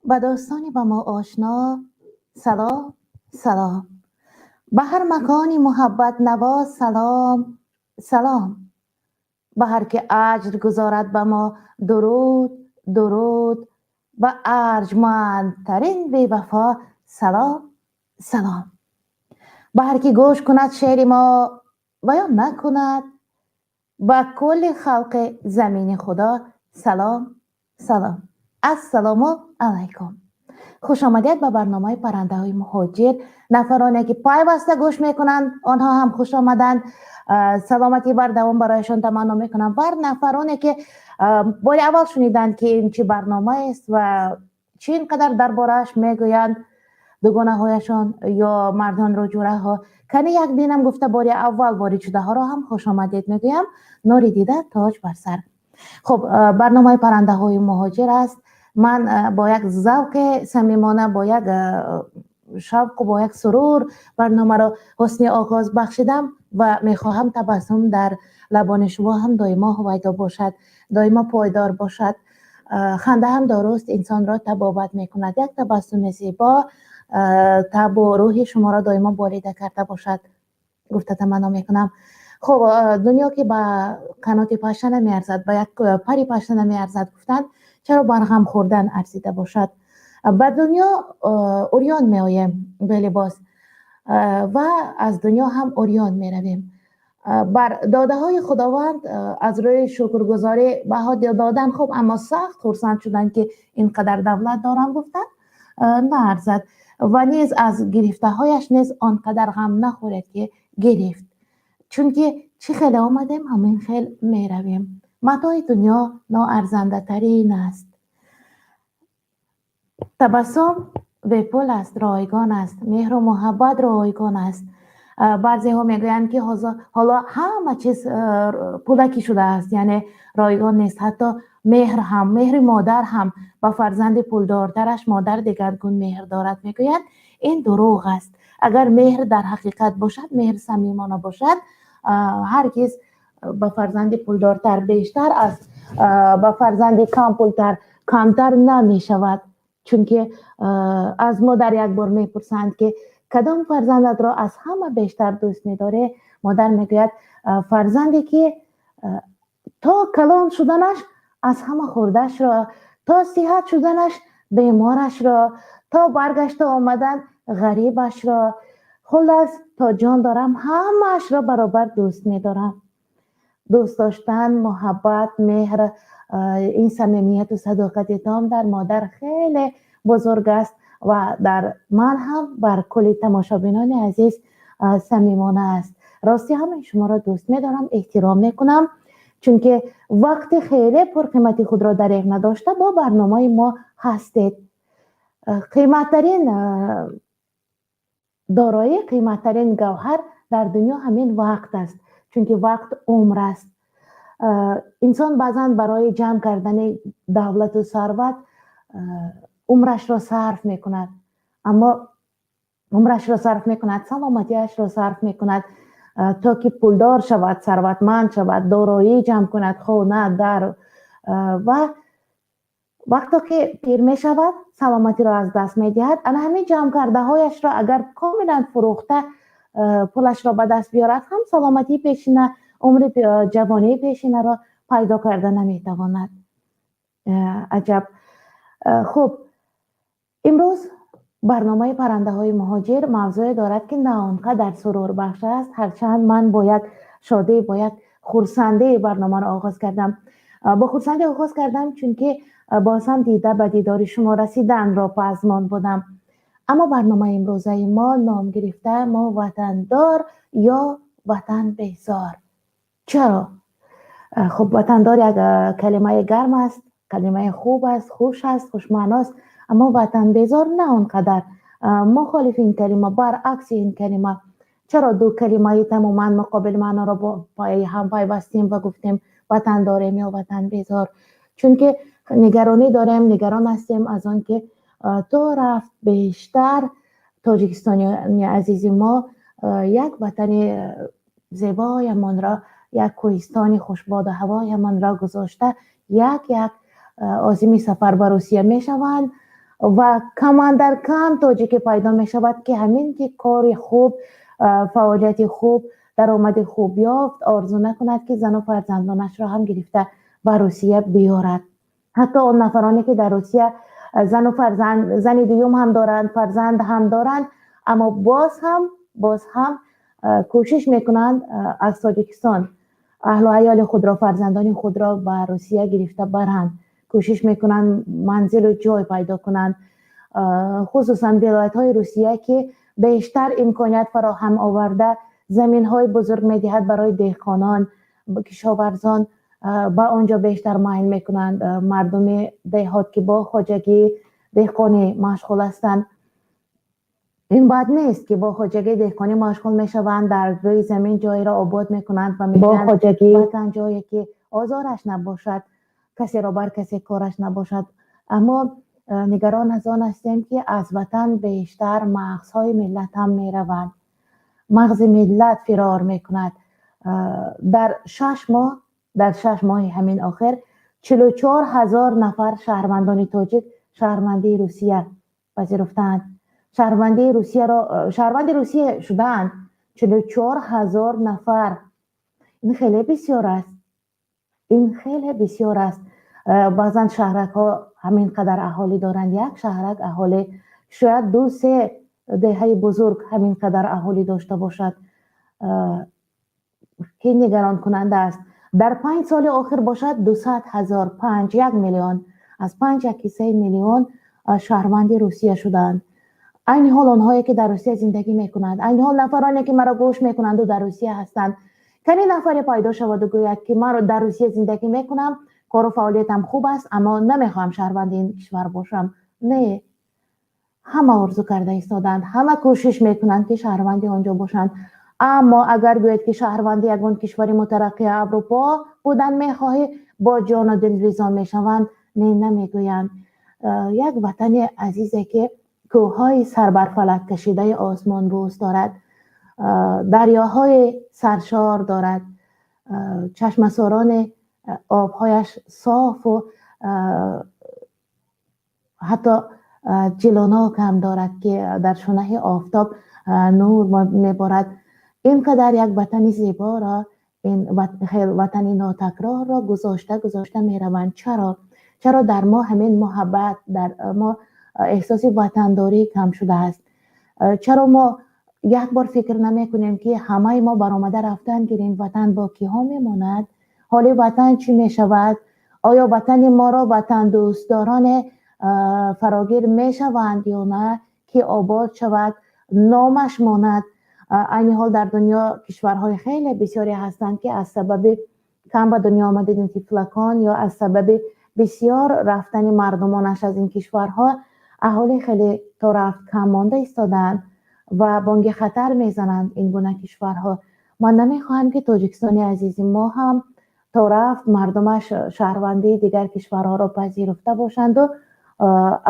Ба дӯстони ба мо ошно салом, салом. Ба ҳар макони муҳаббат навоз салом, салом. Ба ҳар ки аҷр гузорад ба мо дуруд, дуруд. Ба арҷмандтарин бевафо салом, салом. Ба ҳар ки гӯш кунад шеъри мо ва ё накунад, ба кулли халқи замини Худо салом, салом. Ассалому алайкум. Хуш омадед ба барномаи «Паррандаҳои муҳоҷир». Нафароне ки пайваста гӯш мекунанд, онҳо ҳам хуш омаданд, саломатӣ бардавом барояшон таманно мекунам. Бар нафароне ки бори аввал шуниданд, ки ин чӣ барномаест ва чӣ ин қадар дар борааш мегӯянд дугонаҳояшон ё мардонро ҷураҳо, кани як бинам гуфта бори аввал ворид шудаҳоро ҳам хушомадед мегӯям. Нури дида, тоҷ бар сар. Хуб, барномаи «Паррандаҳои муҳоҷир» аст. Ман бо як завқи самимона, бо як шавқу бо як сурур барномаро ҳусни оғоз бахшидам ва мехоҳам табассум дар лабони шумо ҳам доимо ҳувайдо бошад, доимо пойдор бошад. Ханда ҳам доруст, инсонро табобат мекунад. Як табассуми зебо табу рӯҳи шуморо доимо болида карда бошад, гуфта таманно мекунам. Хуб, дунё ки ба қаноти паша намеарзад, ба як пари паша намеарзад гуфтанд, чаро бар ғам хӯрдан арзида бошад? Ба дунё урён меоем, белибос, ва аз дунё ҳам урён меравем. Бар додаҳои Худованд аз рӯи шукргузорӣ баҳо додан хуб, аммо сахт хурсанд шуданд, ки ин қадар давлат дорам гуфтанд, наарзад. Ва низ аз гирифтаҳояш низ он қадар ғам нахӯред, ки гирифт, чунки чӣ хеле омадем, ҳамин хел меравем. Матои дунё ноарзандатарин аст. Табассум бепул аст, ройгон аст, меҳру муҳаббат ройгон аст. Баъзеҳо мегӯянд, ки ҳоло ҳама чиз пулакӣ шудааст, яъне ройгон нест. Ҳатто меҳр ҳам, меҳри модар ҳам ба фарзанди пулдортараш модар дигаргун меҳр дорад, мегӯянд. Ин дурӯғ аст. Агар меҳр дар ҳақиқат бошад, меҳр самимона бошад, ҳаргиз ба фарзанди пулдортар бештар аз ба фарзанди кампултар камтар намешавад. Чунки аз модар як бор мепурсанд, ки кадом фарзандатро аз ҳама бештар дӯст медорӣ? Модар мегӯяд: фарзанде ки то калон шуданаш аз ҳама хурдашро, то сиҳат шуданаш беморашро, то баргашта омадан ғарибашро, хуллас, то ҷон дорам, ҳамаашро баробар дӯст медорам. Дӯст доштан, муҳаббат, меҳр, ин самимияту садоқати том дар модар хеле бузург аст ва дар ман ҳам, бар кулли тамошобинони азиз самимона аст. Рости, ҳамаи шуморо дӯст медорам, эҳтиром мекунам, чунки вақти хеле пурқимати худро дареғ надошта бо барномаи мо ҳастед. Қиматтарин дороӣ, қиматтарин гавҳар дар дунё ҳамин вақт аст, чунки вақт умр аст. Инсон баъзан барои ҷамъ кардани давлату сарват умрашро сарф мекунад, аммо умрашро сарф мекунад, саломатиашро сарф мекунад, то ки пулдор шавад, сарватманд шавад, дороӣ ҷамъ кунад, хона дар. Ва вақто ки пир мешавад, саломатиро аз даст медиҳад, ана ҳамин ҷамъкардаҳояшро агар комилан фурӯхта пулашро ба даст биёрад ҳам, саломатии пешина, умри ҷавонии пешинаро пайдо карда наметавонад. Аҷаб. Хуб, имрӯз барномаи «Паррандаҳои муҳоҷир» мавзӯе дорад, ки на он қадар сурурбахш аст, ҳарчанд ман бо як шодӣ, бо як хурсандӣ барномаро оғоз кардам. Бо хурсандӣ оғоз кардам, чунки боз ҳам дида ба дидори шумо расиданро пазмон будам. Аммо барномаи имрӯзаи мо ном гирифта «Мо ватандор ё ватанбезор?». Чаро? Хуб, ватандор як калимаи гарм аст, калимаи хуб аст, хуш аст, хушмаъност, аммо ватанбезор на он қадар. Мухолифи ин калима, баръакси ин калима. Чаро ду калимаи тамоман муқобили маъноро бо ҳам пайвастем ва гуфтем ватан дорем ё ватанбезор? Чунки нигаронӣ дорем, нигарон ҳастем аз он ки то рафт бештар тоҷикистониёни азизи мо як ватани зебоямонро, як кӯҳистони хушбоду ҳавоямонро гузошта, як як озими сафар ба Русия мешаванд. Ва камандар кам тоҷике пайдо мешавад, ки ҳамин ки кори хуб, фаъолияти хуб, даромади хуб ёфт, орзу накунад, ки зану фарзандонашро ҳам гирифта ба Русия биёрад. Ҳатто он нафароне, ки дар Русия зану фарзанд, зани дуюм ҳам доранд, фарзанд ҳам доранд, аммо боз ҳам кӯшиш мекунанд аз Тоҷикистон аҳлу аёли худро, фарзандони худро ба Русия гирифта баранд. Кӯшиш мекунанд манзилу ҷой пайдо кунанд, хусусан вилоятҳои Русия, ки бештар имконият фароҳам оварда, заминҳои бузург медиҳад барои деҳқонон, кишоварзон, ба он ҷо бештар майл мекунанд. Мардуми деҳот, ки бо хоҷагии деҳқонӣ машғул ҳастанд, ин бад нест, ки бо хоҷагии деҳқонӣ машғул мешаванд, дар рӯи замин ҷойеро обод мекунанд ва мегӯянд хоҷагӣ ватан ҷое, ки озораш набошад, касеро бар касе кораш набошад. Аммо нигарон аз он ҳастем, ки аз ватан бештар мағзҳои миллат ҳам мераванд, мағзи миллат фирор мекунад. Дар 6 моҳ, дар 6 моҳи ҳамин охир 44 000 нафар шаҳрвандони тоҷик шаҳрвандии Русия пазируфтаанд, шаҳрвандии Русияро, шаҳрванди Русия шудаанд. 44 000 нафар, ин хеле бисёр аст, ин хеле бисёр аст. Баъзан шаҳракҳо ҳамин қадар аҳолӣ доранд, як шаҳрак аҳолӣ, шояд ду се деҳаи бузург ҳамин қадар аҳолӣ дошта бошад, ки нигаронкунанда аст. Дар 5 соли охир бошад, 200 000, панҷ як миллион, аз панҷ як ҳиссаи миллион шаҳрванди Русия шудаанд. Айни ҳол онҳое, ки дар Русия зиндагӣ мекунанд, айни ҳол нафароне, ки маро гӯш мекунанду дар Русия ҳастанд, кани нафаре пайдо шаваду гӯяд, ки маро дар Русия зиндагӣ мекунам, кору фаъолиятам хуб аст, аммо намехоҳам шаҳрванди ин кишвар бошам. Не, ҳама орзу карда истодаанд, ҳама кӯшиш мекунанд, ки шаҳрванди он ҷо бошанд. Аммо агар гӯяд, ки шаҳрванди ягон кишвари мутараққии Аврупо будан мехоҳӣ, бо ҷону дил ризо мешаванд? Не, намегӯянд. Як ватани азизе, ки кӯҳҳои сарбарфалак кашидаи осмонбӯс дорад, дарёҳои саршор дорад, чашмасорони обҳояш софу ҳатто ҷилонок ҳам дорад, ки дар шунаҳи офтоб нур меборад, ин қадар як ватани зеборо, ин ватани нотакрорро гузошта гузошта мераванд. Чаро? Чаро дар мо ҳамин муҳаббат, дар мо эҳсоси ватандорӣ кам шудааст? Чаро мо як бор фикр намекунем, ки ҳамаи мо баромада рафтан гирем, ватан бо киҳо мемонад? Ҳоли ватан чӣ мешавад? Оё ватани моро ватандӯстдороне фарогир мешаванд ё на, ки обод шавад, номаш монад? Айни ҳол дар дунё кишварҳои хеле бисёре ҳастанд, ки аз сабаби кам ба дунё омадани тифлакон ё аз сабаби бисёр рафтани мардумонаш аз ин кишварҳо аҳолӣ хеле то рафт кам монда истодаанд ва бонги хатар мезананд ин гуна кишварҳо. Ман намехоҳам, ки Тоҷикистони азизи мо ҳам то рафт мардумаш шаҳрвандии дигар кишварҳоро пазируфта бошанду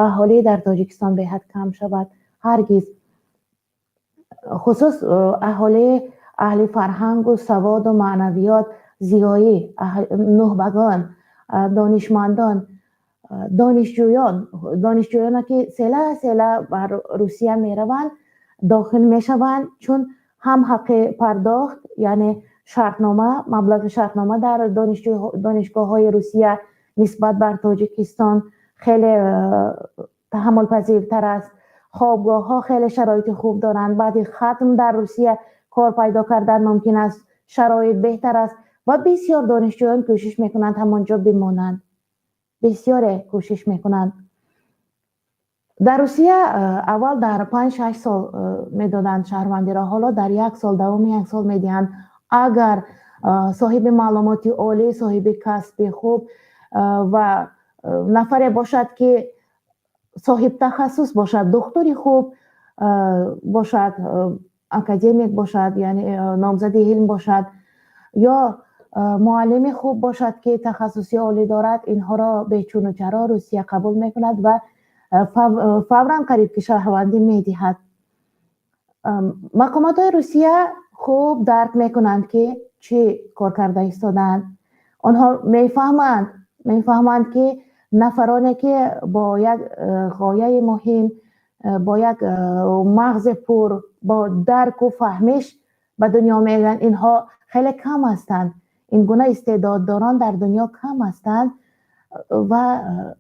аҳолӣ дар Тоҷикистон беҳад кам шавад. Ҳаргиз. Хусус аҳолии аҳли фарҳангу саводу маънавиёт, зиёӣ, нухбагон, донишмандон, донишҷӯён, донишҷӯёне, ки села села ба Русия мераванд, дохил мешаванд, чун ҳам ҳаққи пардохт, яъне шартнома, маблағи шартнома дар донишгоҳҳои Русия нисбат бар Тоҷикистон хеле таҳаммулпазиртар аст, хобгоҳҳо хеле шароити хуб доранд, баъди хатм дар Русия кор пайдо кардан мумкин аст, шароит беҳтар аст ва бисёр донишҷӯён кӯшиш мекунанд ҳамон ҷо бимонанд. Бисёре кӯшиш мекунанд. Дар Русия аввал дар 5-6 сол медоданд шаҳрвандиро, ҳоло дар як сол, давоми як сол медиҳанд, агар соҳиби маълумоти олӣ, соҳиби касби хуб ва нафаре бошад, ки соҳибтахассус бошад, духтури хуб бошад, академик бошад, яъне номзади илм бошад, ё муаллими хуб бошад, ки тахассуси олӣ дорад, инҳоро бечуну чаро Русия қабул мекунад ва фавран қариб ки шаҳрвандӣ медиҳад. Мақомотҳои Русия хуб дарк мекунанд, ки чӣ кор карда истодаанд. Онҳо мефаҳманд, ки Нафароне ки бо як ғояи муҳим, бо як мағзи пур, бо дарку фаҳмиш ба дунё меоянд, инҳо хеле кам ҳастанд. Ин гуна истеъдоддорон дар дунё кам ҳастанд ва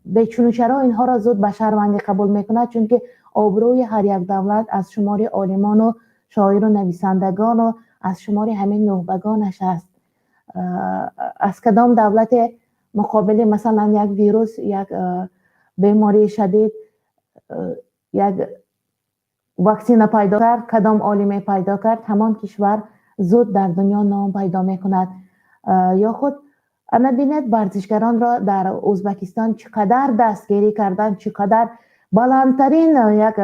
бечуну чаро инҳоро зуд ба шаҳрвандӣ қабул мекунад, чунки обрӯи ҳар як давлат аз шумори олимону шоиру нависандагону аз шумори ҳамин нухбагонаш аст. Аз кадом давлате муқобили, масалан, як вирус, як бемории шадид як ваксина пайдо кард, кадом олиме пайдо кард, ҳамон кишвар зуд дар дунё ном пайдо мекунад. Ё худ ана бинед, варзишгаронро дар Ӯзбекистон чӣ қадар дастгирӣ карданд, чӣ қадар баландтарин як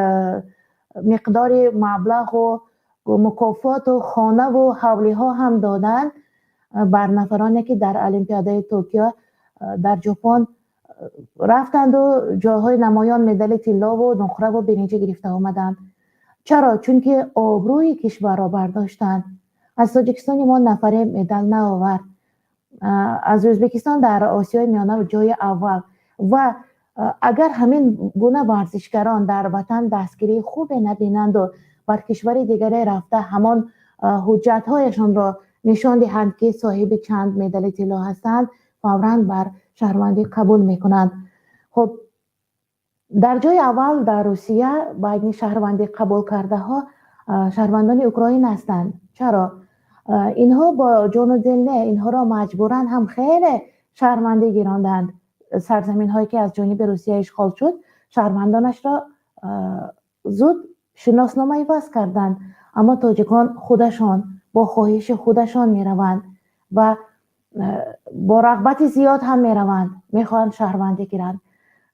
миқдори маблағу мукофоту хонаву ҳавлиҳо ҳам доданд бар нафароне ки дар Олимпиадаи Токио дар Ҷопон рафтанду ҷойҳои намоён, медали тиллову нуқраву биринҷӣ гирифта омаданд. Чаро? Чунки обрӯи кишварро бардоштанд. Аз Тоҷикистони мо нафаре медал наовард. Аз Ӯзбекистон дар Осиёи Миёна ҷои аввал. Ва агар ҳамин гуна варзишгарон дар ватан дастгирии хубе набинанду бар кишвари дигаре рафта ҳамон ҳуҷҷатҳояшонро нишон диҳанд, ки соҳиби чанд медали тилло ҳастанд, фавран бар шаҳрвандӣ қабул мекунанд. Хуб, дар ҷои аввал дар Русия байни шаҳрвандӣ қабулкардаҳо шаҳрвандони Украина ҳастанд. Чаро? Инҳо бо ҷону дил не, инҳоро маҷбуран ҳам хеле шаҳрвандӣ гиронданд. Сарзаминҳое ки аз ҷониби Русия ишғол шуд, шаҳрвандонашро зуд шиноснома иваз карданд, аммо тоҷикон худашон бо хоҳиши худашон мераванд ва бо рағбати зиёд ҳам мераванд, мехоҳанд шаҳрвандӣ гиранд.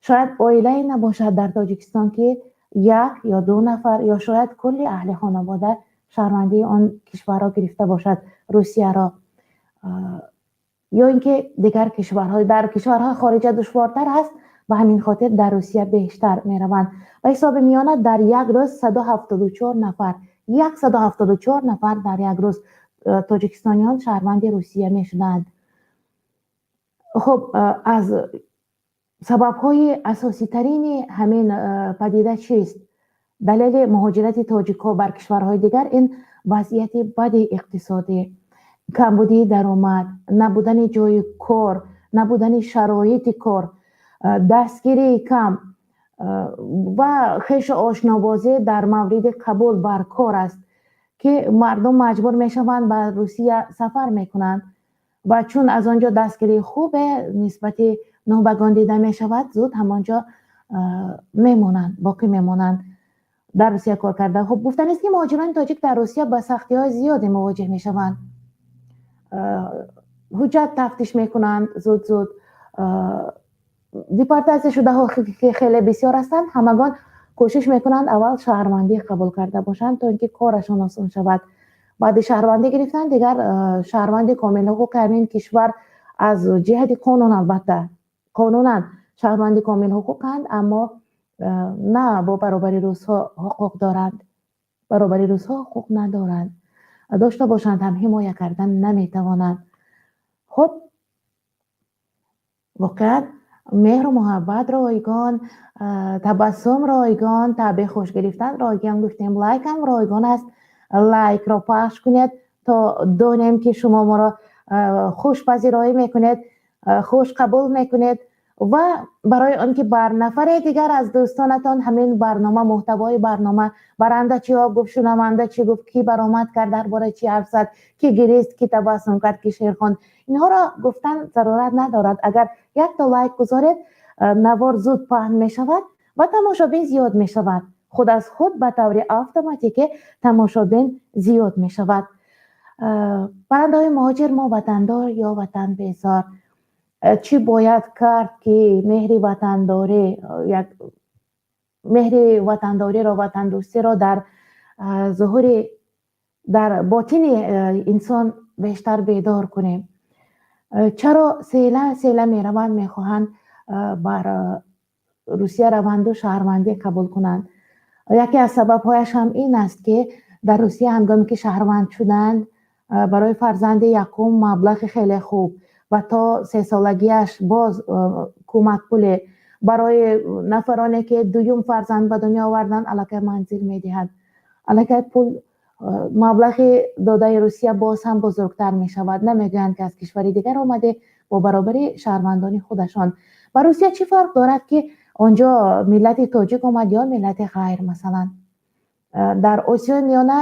Шояд оилае набошад дар Тоҷикистон, ки як ё ду нафар ё шояд кулли аҳли хонавода шаҳрвандии он кишварро гирифта бошад, Русияро ё ин ки дигар кишварҳо. Дар кишварҳои хориҷа душвортар аст, ба ҳамин хотир дар Русия бештар мераванд. Ба ҳисоби миёна дар як рӯз 174 нафар, 174 нафар дар як рӯз тоҷикистониён шаҳрванди Русия мешуданд. Хуб, аз сабабҳои асоситарини ҳамин падида чист? Далели муҳоҷирати тоҷикҳо бар кишварҳои дигар ин вазъияти бади иқтисодӣ, камбудии даромад, набудани ҷои кор, набудани шароити кор, дастгирии кам ва хешу ошнобозӣ дар мавриди қабул бар кор аст, ки мардум маҷбур мешаванд, ба Русия сафар мекунанд ва чун аз он ҷо дастгирии хубе нисбати нухбагон дида мешавад, зуд ҳамон ҷо мемонанд, боқӣ мемонанд дар Русия кор карда. Хуб, гуфтанист, ки муҳоҷирони тоҷик дар Русия ба сахтиҳои зиёде мувоҷеҳ мешаванд. Ҳуҷҷат тафтиш мекунанд зуд зуд. Депортатсия шудаҳо хеле бисёр ҳастанд. Ҳамагон кӯшиш мекунанд аввал шаҳрвандӣ қабул карда бошанд, то ин ки корашон осон шавад. Баъди шаҳрвандӣ гирифтан, дигар шаҳрванди комилҳуқуқи ҳамин кишвар аз ҷиҳати қонун, албатта, қонунан шаҳрванди комилҳуқуқанд, аммо на бо баробари русҳо ҳуқуқ доранд. Баробари русҳо ҳуқуқ надоранд, дошта бошанд ҳам ҳимоя кардан наметавонанд. Хуб, воқеан меҳру муҳаббат ройгон, табассум ройгон, таъби хуш гирифтан ройгон. Гуфтем, лайкам ройгон аст. Лайкро пахш кунед, то донем, ки шумо моро хуш пазироӣ мекунед, хуш қабул мекунед. Ва барои он ки бар нафаре дигар аз дӯстонатон ҳамин барнома, муҳтавои барнома, баранда чиҳо гуфт, шунаванда чӣ гуфт, кӣ баромад кард, дар бораи чӣ ҳарф зад, кӣ гирист, кӣ табассум кард, кӣ шеър хонд, инҳоро гуфтан зарурат надорад. Агар якто лайк гузоред, навор зуд паҳн мешавад ва тамошобин зиёд мешавад. Худ аз худ, ба таври автоматикӣ тамошобин зиёд мешавад. Паррандаҳои муҳоҷир, мо ватандор ё ватанбезор? Чӣ бояд кард, ки меҳри ватандорӣ, як меҳри ватандориро, ватандӯстиро дар зуҳури, дар ботини инсон бештар бедор кунем? Чаро села села мераванд, мехоҳанд бар Русия раванду шаҳрвандӣ қабул кунанд? Яке аз сабабҳояш ҳам ин аст, ки дар Русия ҳангоме ки шаҳрванд шуданд, барои фарзанди якум маблағи хеле хуб, ва то 3 солагиаш боз кӯмакпуле барои нафароне, ки дуюм фарзанд ба дунё оварданд, аллакай манзил медиҳад, аллакай пул, маблағи додаи Русия боз ҳам бузургтар мешавад. Намегӯянд, ки аз кишвари дигар омадӣ, бо баробари шаҳрвандони худашон. Ба Русия чӣ фарқ дорад, ки он ҷо миллати тоҷик омад ё миллати ғайр? Масалан, дар Осиёи Миёна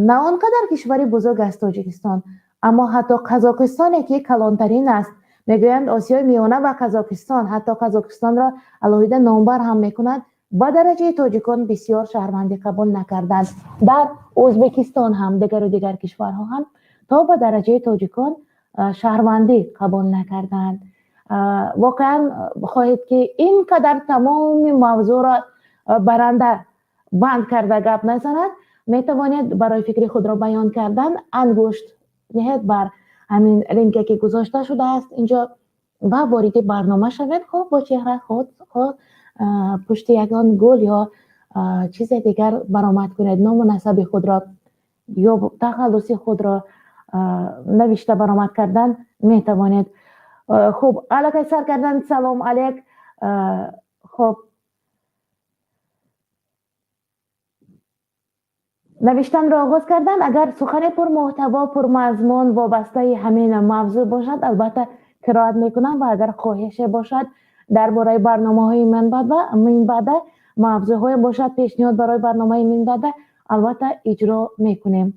на он қадар кишвари бузург аст Тоҷикистон, аммо ҳатто Қазоқистоне, ки калонтарин аст, мегӯянд, Осиёи Миёна ва Қазоқистон, ҳатто Қазоқистонро алоҳида номбар ҳам мекунанд, ба дараҷаи тоҷикон бисёр шаҳрвандӣ қабул накарданд. Дар Ӯзбекистон ҳам, дигару дигар кишварҳо ҳам то ба дараҷаи тоҷикон шаҳрвандӣ қабул накарданд. Воқеан, хоҳед, ки ин қадар тамоми мавзӯъро баранда банд карда гап назанад, метавонед барои фикри худро баён кардан ангушт диҳед бар ҳамин линке, ки гузошта шудааст инҷо, ва вориди барнома шавед, хоҳ бо чеҳра, хоҳ пушти ягон гул ё чизе дигар баромад кунед, ному насаби худро ё тахаллуси худро навишта баромад кардан метавонед. Хуб, аллакай сар кардан. Салом алек. Хуб, навиштанро оғоз кардан. Агар сухани пурмуҳтаво, пурмазмун вобастаи ҳамин мавзӯъ бошад, албатта қироат мекунам ва агар хоҳише бошад дар бораи барномаҳои минбаъда, мавзӯъҳое бошад пешниҳод барои барномаи минбаъда, албатта иҷро мекунем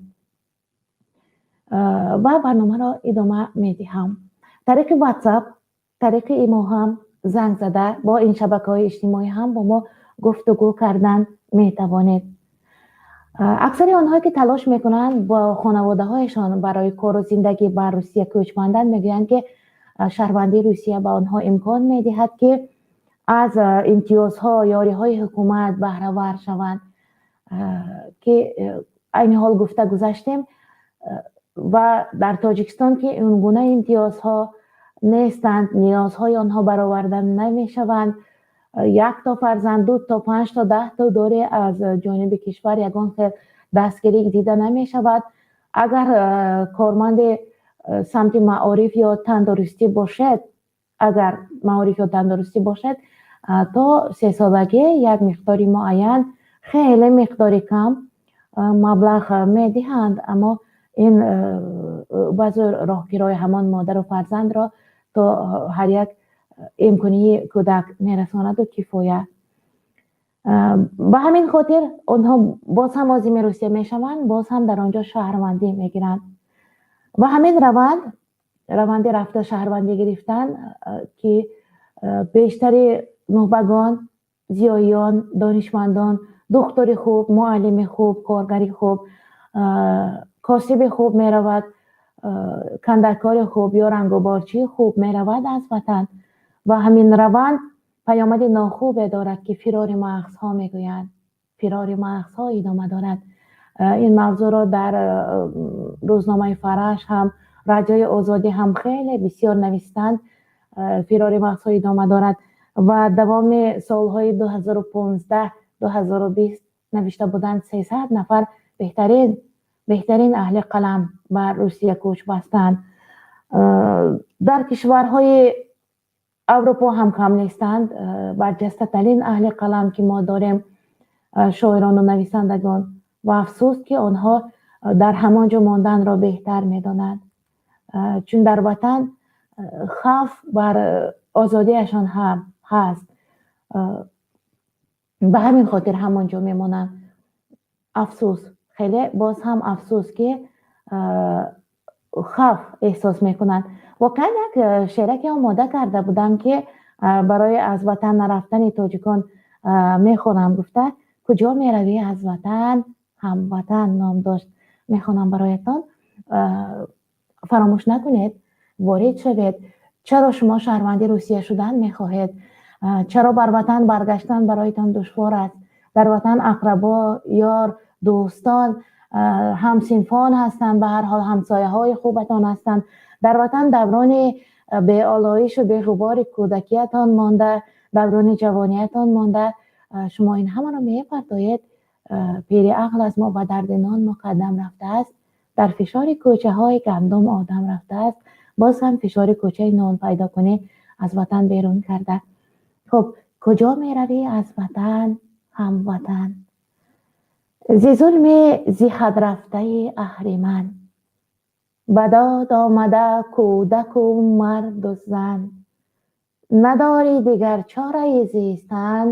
ва барномаро идома медиҳам. Тариқи WhatsApp, тариқи имо ҳам занг зада, бо ин шабакаҳои иҷтимоӣ ҳам бо мо гуфтугӯ кардан метавонед. Аксари онҳое, ки талош мекунанд бо хонаводаҳояшон барои кору зиндагӣ ба Русия кӯч банданд, мегӯянд, ки шаҳрвандии Русия ба онҳо имкон медиҳад, ки аз имтиёзҳо, ёриҳои ҳукумат баҳравар шаванд, ки айни ҳол гуфта гузаштем. Ва дар Тоҷикистон, ки ин гуна имтиёзҳо нестанд, ниёзҳои онҳо бароварда намешаванд. Як то фарзанд, ду то, панҷ то, 10 то доре, аз ҷониби кишвар ягон хел дастгирӣ дида намешавад. Агар корманди самти маориф ё тандурустӣ бошед, агар маориф ё тандурустӣ бошед, то 3 солагӣ як миқдори муайян, хеле миқдори кам маблағ медиҳанд, аммо ин баъзе роҳкирои ҳамон модару фарзандро то ҳар як имконии кӯдак мерасонаду кифоя. Ба ҳамин хотир онҳо боз ҳам озими Русия мешаванд, боз ҳам дар он ҷо шаҳрвандӣ мегиранд. Ва ҳамин раванд, раванди рафта шаҳрвандӣ гирифтан, ки бештари нухбагон, зиёиён, донишмандон, духтури хуб, муаллими хуб, коргари хуб, косиби хуб меравад, кандакори хуб ё рангуборчии хуб меравад аз ватан. Ва ҳамин раванд паёмади нохубе дорад, ки фирори мағзҳо мегӯянд, фирори мағзҳо идома дорад. Ин мавзӯъро дар рӯзномаи Фараш ҳам, Радиои Озодӣ ҳам хеле бисёр навистанд. Фирори мағзҳо идома дорад ва давоми солҳои 2015, 2020 навишта буданд, 300 нафар беҳтарин аҳли қалам ба Русия кӯч бастанд. Дар кишварҳои Аврупо ҳам кам нестанд барҷастатарин аҳли қалам, ки мо дорем, шоирону нависандагон. Ва афсӯс, ки онҳо дар ҳамон ҷо монданро беҳтар медонанд, чун дар ватан хавф бар озодиашон ҳам ҳаст. Ба ҳамин хотир ҳамон ҷо мемонанд. Афсӯс, хеле боз ҳам афсӯс, ки хавф эҳсос мекунанд. Воқеан, як шеъраке омода карда будам, ки барои аз ватан нарафтани тоҷикон мехонам гуфта, «Куҷо меравӣ аз ватан, ҳамватан» ном дошт. Мехонам бароятон. Фаромӯш накунед, ворид шавед. Чаро шумо шаҳрванди Русия шудан мехоҳед? Чаро бар ватан баргаштан бароятон душвор аст? Дар ватан ақрабо, ёр, дӯстон, ҳамсинфон ҳастанд, ба ҳар ҳол ҳамсояҳои хубатон ҳастанд. Дар ватан даврони беолоишу беғубори кӯдакиятон монда, даврони ҷавониятон монда. Шумо ин ҳамаро мепартоед. Пири ақл аз мо ба дарди нон муқаддам рафтааст, дар фишори кӯчаҳои гандум одам рафтааст. Боз ҳам фишори кӯчаи нон пайдо кунӣ, аз ватан берун карда. Хуб, куҷо меравӣ аз ватан, ҳамватан? Зи зулми зи ҳад рафтаи аҳриман ба дод омада кӯдаку марду зан. Надорӣ дигар чораи зистан,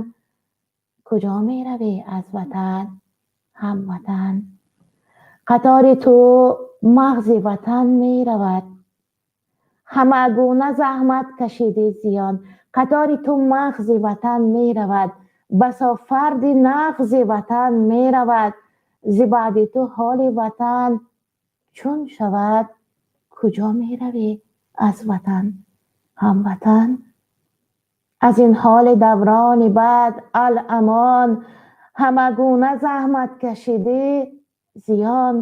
куҷо меравӣ аз ватан, ҳамватан? Қатори ту мағзи ватан меравад, ҳама гуна заҳмат кашидӣ зиён. Қатори ту мағзи ватан меравад, басо фарди нағзи ватан меравад. Зи баъди ту ҳоли ватан чун шавад, куҷо меравӣ аз ватан, ҳамватан? Аз ин ҳоли даврони бад ал-амон, ҳама гуна заҳмат кашидӣ зиён.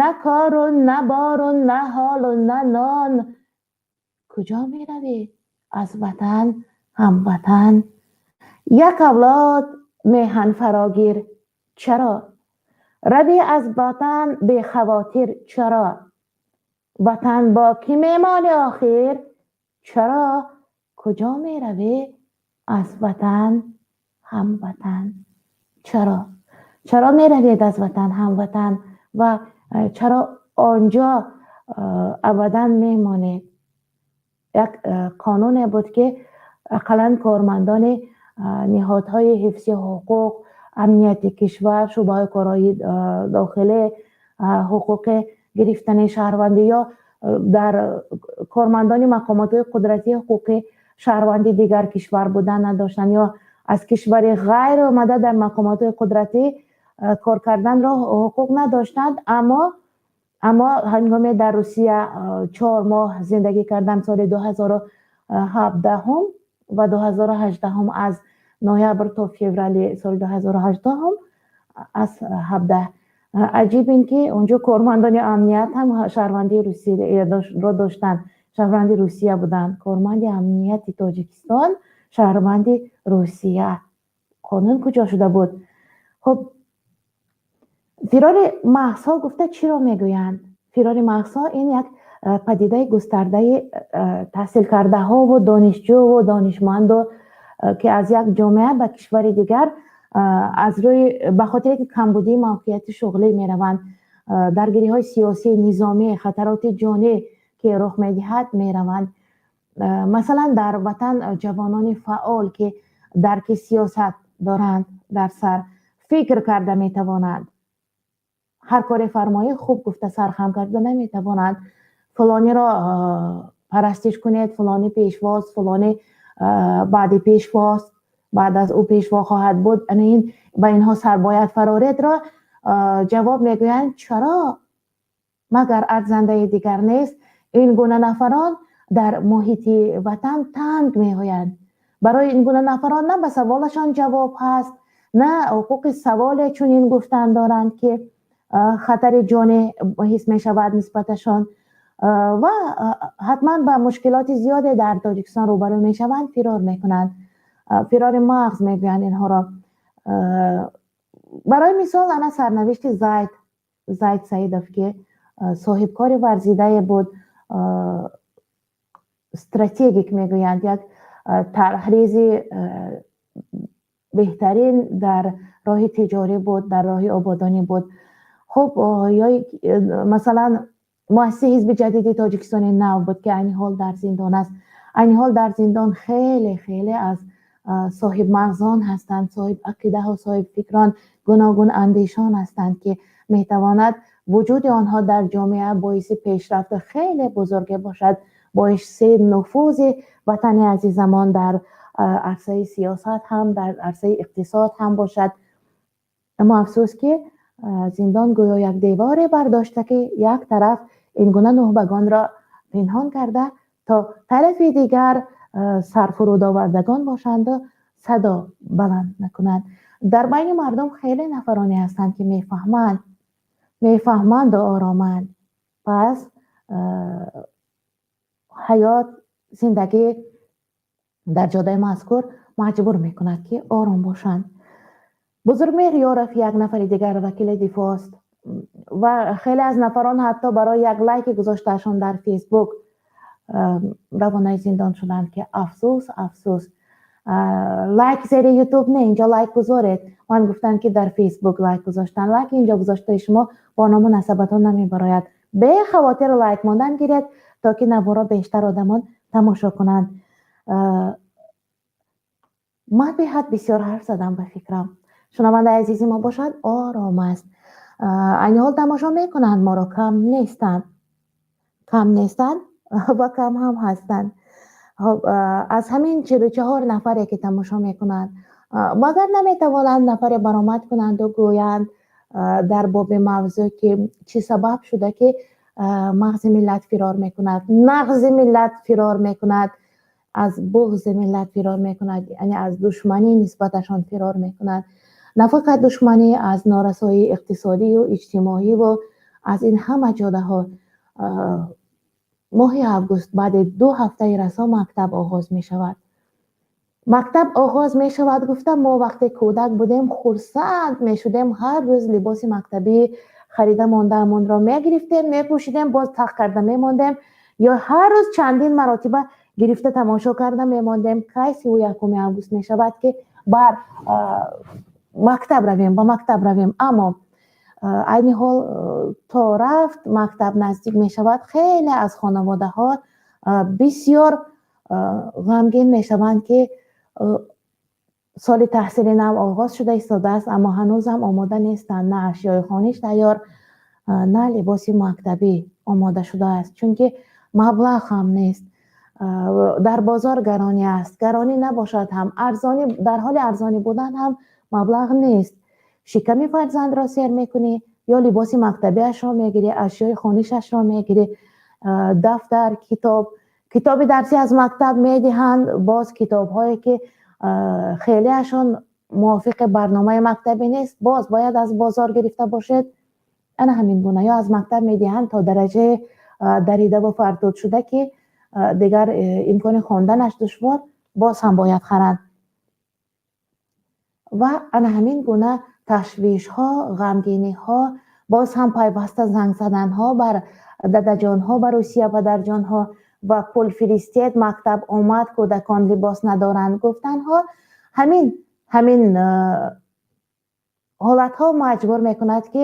На кору на бору на ҳолу на нон, куҷо меравӣ аз ватан, ҳамватан? Як авлод меҳан фарогир, чаро равӣ аз ватан бехавотир, чаро? Ватан бо кӣ мемонӣ охир, чаро? Куҷо меравӣ аз ватан, ҳамватан? Чаро, чаро меравед аз ватан, ҳамватан, ва чаро онҷо абадан мемонед? Як қонуне буд, ки ақаллан кормандони ниҳодҳои ҳифзи ҳуқуқ, амнияти кишвар, шӯъбаҳои корҳои дохилӣ, ҳуқуқи гирифтани шаҳрвандӣ ё дар кормандони мақомотҳои қудратии ҳуқуқи шаҳрванди дигар кишвар будан надоштанд ё аз кишвари ғайр омада дар мақомотҳои қудратӣ кор карданро ҳуқуқ надоштанд. Аммо ҳангоме дар Русия 4 моҳ зиндагӣ кардам, соли 2017 ва 2018, аз ноябр то феврали соли 2018, аз ҳабдаҳ. Аҷиб ин ки онҷо кормандони амният ҳам шаҳрвандии Русияро доштанд, шаҳрванди Русия буданд. Корманди амнияти Тоҷикистон шаҳрванди Русия, қонун куҷо шуда буд? Хуб, фирори мағзҳо гуфта чиро мегӯянд? Фирори мағзҳо ин як падидаи густардаи таҳсилкардаҳову донишҷӯву донишманду, ки аз як ҷомеа ба кишвари дигар аз рӯи ба хотире ки камбудии мавқеияти шуғлӣ мераванд, даргириҳои сиёсӣ, низомӣ, хатароти ҷонӣ ки рух медиҳад, мераванд. Масалан, дар ватан ҷавонони фаъол, ки дарки сиёсат доранд, дар сар фикр карда метавонанд, ҳар коре фармоӣ хуб гуфта сархам карда наметавонанд, фалониро парастиш кунед, фалони пешвост, фалони баъди пешвост, баъд аз ӯ пешво хоҳад буд, ин ба инҳо сар бояд фароредро ҷавоб мегӯянд: «Чаро? Магар арзандаи дигар нест?» Ин гуна нафарон дар муҳити ватан танг меоянд. Барои ин гуна нафарон на ба саволашон ҷавоб ҳаст, на ҳуқуқи саволе чунин гуфтан доранд, ки хатари ҷонӣ ҳис мешавад нисбаташон ва ҳатман ба мушкилоти зиёде дар Тоҷикистон рӯбарӯ мешаванд, фирор мекунанд. Фирори мағз мегӯянд инҳоро. Барои мисол, ана сарнавишти Зайд Саидов, ки соҳибкори варзидае буд, стратегик мегӯянд, як тарҳризи беҳтарин дар роҳи тиҷорӣ буд, дар роҳи ободонӣ буд. Хуб, ё масалан, муассиси Ҳизби Ҷадиди Тоҷикистони Нав буд, ки айни ҳол дар зиндон аст. Айни ҳол дар зиндон хеле хеле аз соҳибмағзон ҳастанд, соҳиб ақидаҳо, соҳибфикрон, гуногун андешон ҳастанд, ки метавонад вуҷуди онҳо дар ҷомеа боиси пешрафти хеле бузурге бошад, боиси нуфузи ватани азизамон дар арсаи сиёсат ҳам, дар арсаи иқтисод ҳам бошад. Аммо афсӯс, ки зиндон гӯё як деворе бардошта, ки як тараф ин гуна нухбагонро пинҳон карда, то тарафи дигар сарфурудовардагон бошанду садо баланд накунанд. Дар байни мардум хеле нафароне ҳастанд, ки мефаҳманд, мефаҳманду ороманд. Пас ҳаёт, зиндагӣ дар ҷодаи мазкур маҷбур мекунад, ки ором бошанд. Бузургмеҳр Ёров як нафари дигар вакили дифоъ аст ва хеле аз нафарон ҳатто барои як лайки гузоштаашон дар Фейсбук Равонаи зиндон шуданд, ки афсӯс, афсӯс. Лайк зери Ютуб не, инҷо лайк гузоред. Ман гуфтам, ки дар Фейсбук лайк гузоштан, лайк инҷо гузоштаи шумо бо ному насабатон намебарояд. Бехавотир лайк мондан гиред, то ки наворо бештар одамон тамошо кунанд. Ман беҳад бисёр ҳарф задам, ба фикрам. Шунавандаи азизи мо бошад, ором аст, айни ҳол тамошо мекунанд моро, кам нестанд, кам нестанд ва кам ҳам ҳастанд. Хоб, аз ҳамин 44 нафаре, ки тамошо мекунанд, магар наметавонанд нафаре баромад кунанду гӯянд дар боби мавзӯъ, ки чӣ сабаб шуда, ки мағзи миллат фирор мекунад, нағзи миллат фирор мекунад, аз буғзи миллат фирор мекунад, яъне аз душманӣ нисбаташон фирор мекунад, на фақат душманӣ, аз норасоии иқтисодию иҷтимоиву аз ин ҳама ҷодаҳо. Моҳи август, баъди 2 ҳафтаи расо, мактаб оғоз мешавад. Мактаб оғоз мешавад гуфта, мо вақте кӯдак будем, хурсанд мешудем, ҳар рӯз либоси мактабӣ харида мондаамонро мегирифтем, мепӯшидем, боз тах карда мемондем ё ҳар рӯз чандин маротиба гирифта тамошо карда мемондем, кай 31-уми август мешавад, ки бар мактаб равем, ба мактаб равем. Аммо айни ҳол, то рафт мактаб наздик мешавад, хеле аз хонаводаҳо бисёр ғамгин мешаванд, ки соли таҳсили нав оғоз шуда истодааст, аммо ҳанӯзам омода нестанд, на ашёи хониш тайёр, на либоси мактабӣ омода шудааст, чунки маблағ ҳам нест, дар бозор гаронӣ аст. Гаронӣ набошад ҳам, арзонӣ, дар ҳоли арзонӣ будан ҳам маблағ нест. Шиками фарзандро сер мекунӣ ё либоси мактабиашро мегирӣ, ашёи хонишашро мегирӣ, дафтар, китоб, китоби дарсӣ аз мактаб медиҳанд, боз китобҳое, ки хелеашон мувофиқи барномаи мактабӣ нест, боз бояд аз бозор гирифта бошед. Ана ҳамин гуна ё аз мактаб медиҳанд то дараҷаи даридаву фартуд шуда, ки дигар имкони хонданаш душвор, боз ҳам бояд харанд. Ва ана ҳамин гуна ташвишҳо, ғамгиниҳо, боз ҳам пайваста занг заданҳо бар дадаҷонҳо, ба Русия, падарҷонҳо ва пул фиристед, мактаб омад, кӯдакон либос надоранд гуфтанҳо, ҳамин ҳолатҳо маҷбур мекунад, ки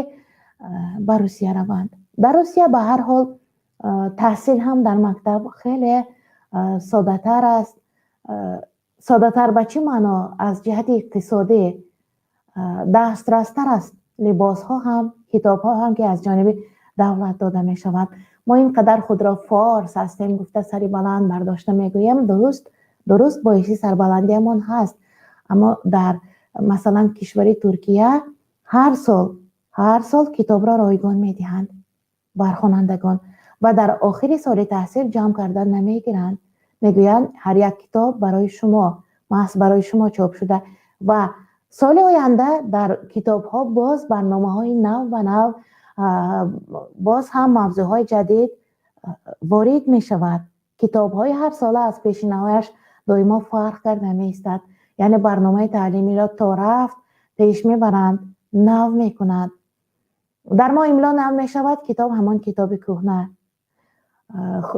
ба Русия раванд. Дар Русия ба ҳар ҳол таҳсил ҳам дар мактаб хеле соддатар аст. Соддатар ба чӣ маъно? Аз ҷиҳати иқтисодӣ дастрастар аст, либосҳо ҳам, китобҳо ҳам, ки аз ҷониби давлат дода мешавад. Мо ин қадар худро форс ҳастем гуфта, сари баланд бардошта мегӯем. Дуруст, дуруст, боиси сарбаландиамон ҳаст, аммо дар, масалан, кишвари Туркия ҳар сол, ҳар сол китобро ройгон медиҳанд бар хонандагон ва дар охири соли таҳсил ҷамъ карда намегиранд. Мегӯянд, ҳар як китоб барои шумо, маҳз барои шумо чоп шуда ва соли оянда дар китобҳо боз барномаҳои нав ба нав, боз ҳам мавзӯъҳои ҷадид ворид мешавад. Китобҳои ҳарсола аз пешинаҳояш доимо фарқ карда меистад, яъне барномаи таълимиро то рафт пеш мебаранд, нав мекунанд. Дар мо имло нав мешавад, китоб ҳамон китоби кӯҳна.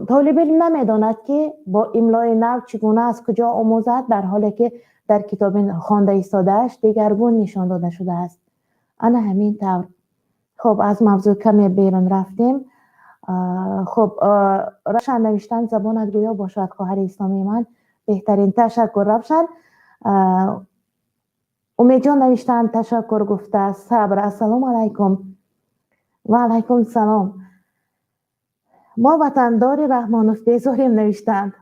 Толиби илм намедонад, ки бо имлои нав чӣ гуна, аз куҷо омӯзад, дар ҳоле ки дар китоби хонда истодааш дигаргун нишон дода шудааст. Ана ҳамин тавр. Хуб, аз мавзӯъ каме берун рафтем. Хуб, Равшан навиштанд: забонат гӯё бошад, хоҳари исломии ман, беҳтарин. Ташаккур, Равшан. Умедҷон навиштанд, ташаккур гуфта. Сабр, ассалому алайкум. Ва алайкум салом. Мо ватандори Раҳмонов безорем, навиштанд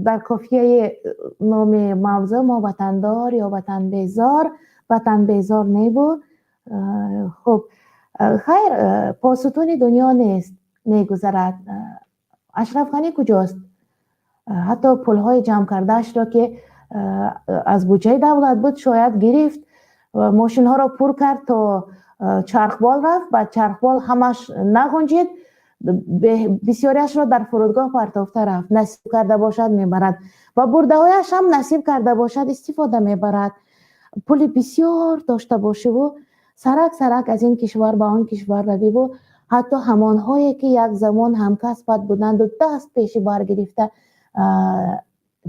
дар кофияи номи мавзӯъ. Мо ватандор ё ватанбезор? Ватанбезор небу. Хуб, хайр, посутуни дунё нест, мегузарад. Ашраф Ғанӣ куҷост? Ҳатто пулҳои ҷамъ кардаашро, ки аз буҷаи давлат буд, шояд гирифт, мошинҳоро пур кард, то чархбол рафт, баъд чархбол ҳамаш нағунҷид, бисёриашро дар фурудгоҳ партофта рафт. Насиб карда бошад, мебарад ва бурдаҳояш ҳам насиб карда бошад, истифода мебарад. Пули бисёр дошта бошиву сарак сарак аз ин кишвар ба он кишвар равиву Ҳатто ҳамонҳое ки як замон ҳамкасбат буданду даст пеши баргирифта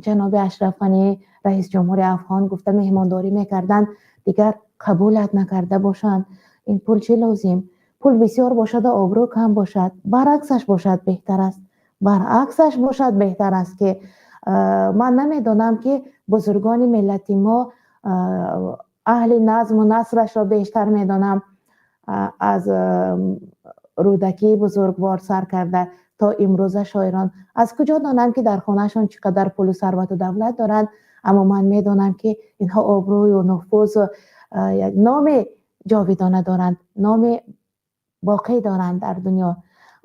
ҷаноби Ашраф Ғанӣ, раиси ҷумҳури афғон, гуфта меҳмондорӣ мекарданд, дигар қабулат накарда бошанд. Ин пул чӣ лозим? Пул бисёр бошаду обрӯ кам бошад, баръаксаш бошад беҳтар аст, баръаксаш бошад беҳтар аст, ки ман намедонам, ки бузургони миллати мо, аҳли назму насрашро бештар медонам, аз Рӯдакии бузургвор сар карда то имрӯза шоирон, аз куҷо донам, ки дар хонаашон чӣ қадар пулу сарвату давлат доранд, аммо ман медонам, ки инҳо обрӯю нуфузу як номи ҷовидона доранд, номи боқӣ доранд дар дунё.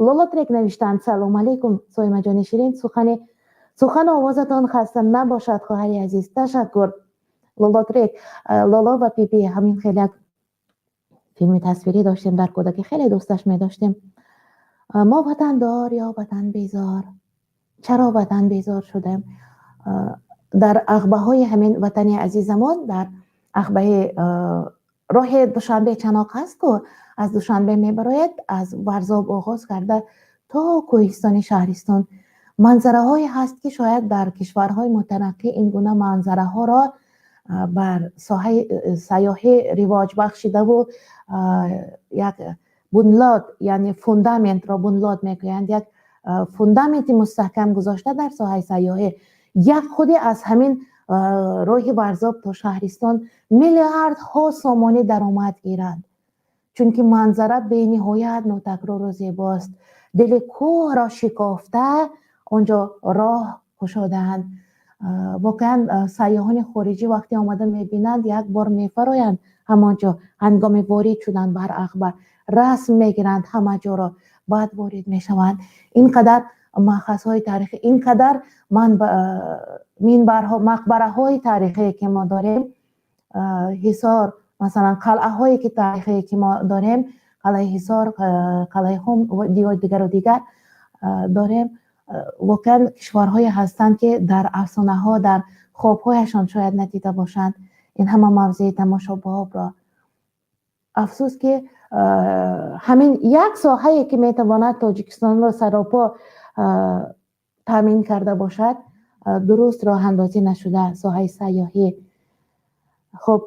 Лолотрек навиштанд: «Салом алейкум, Соимаҷони ширин, сухани сухану овозатон хаста набошад, хоҳари азиз». Ташаккур, Лолотрек. Лоло ва Пипи, ҳамин хел як филми тасвирӣ доштем дар кӯдакӣ, хеле дӯсташ медоштем. Мо ватандор ё ватанбезор? Чаро ватанбезор шудем? Дар ағбаҳои ҳамин ватани азизамон, дар ағбаи роҳи Душанбе Чаноқ ҳаст ку, аз Душанбе мебарояд, аз Варзоб оғоз карда то кӯҳистони Шаҳристон манзараҳое ҳаст, ки шояд дар кишварҳои мутараққӣ ин гуна манзараҳоро бар соҳаи сайёҳӣ ривоҷ бахшидаву як бунлод, яъне фундаментро бунлод мегӯянд, як фундаменти мустаҳкам гузошта дар соҳаи сайёҳӣ, як худи аз ҳамин роҳи Варзоб то Шаҳристон миллиардҳо сомонӣ даромад гиранд, чунки манзара бениҳоят нотакрору зебост. Дили кӯҳро шикофта онҷо роҳ кушодаанд. Воқеан, сайёҳони хориҷӣ вақте омада мебинанд, як бор мефароянд, ҳамон ҷо ҳангоми ворид шудан бар ағба расм мегиранд ҳама ҷоро, баъд ворид мешаванд. Ин қадар маъхазҳои таърихӣ, ин қадар минбарҳо, мақбараҳои таърихие, ки мо дорем, Ҳисор масалан, қалъаҳое ки таърихие ки мо дорем, қалъаи Ҳисор, қалъаи Хум, дигару дигар дорем. Воқеан, кишварҳое ҳастанд, ки дар афсонаҳо, дар хобҳояшон шояд надида бошанд ин ҳама мавзеи тамошобобро. Афсӯс, ки ҳамин як соҳае, ки метавонад Тоҷикистонро саропо таъмин карда бошад, дуруст роҳандозӣ нашуда, соҳаи сайёҳӣ. Хуб,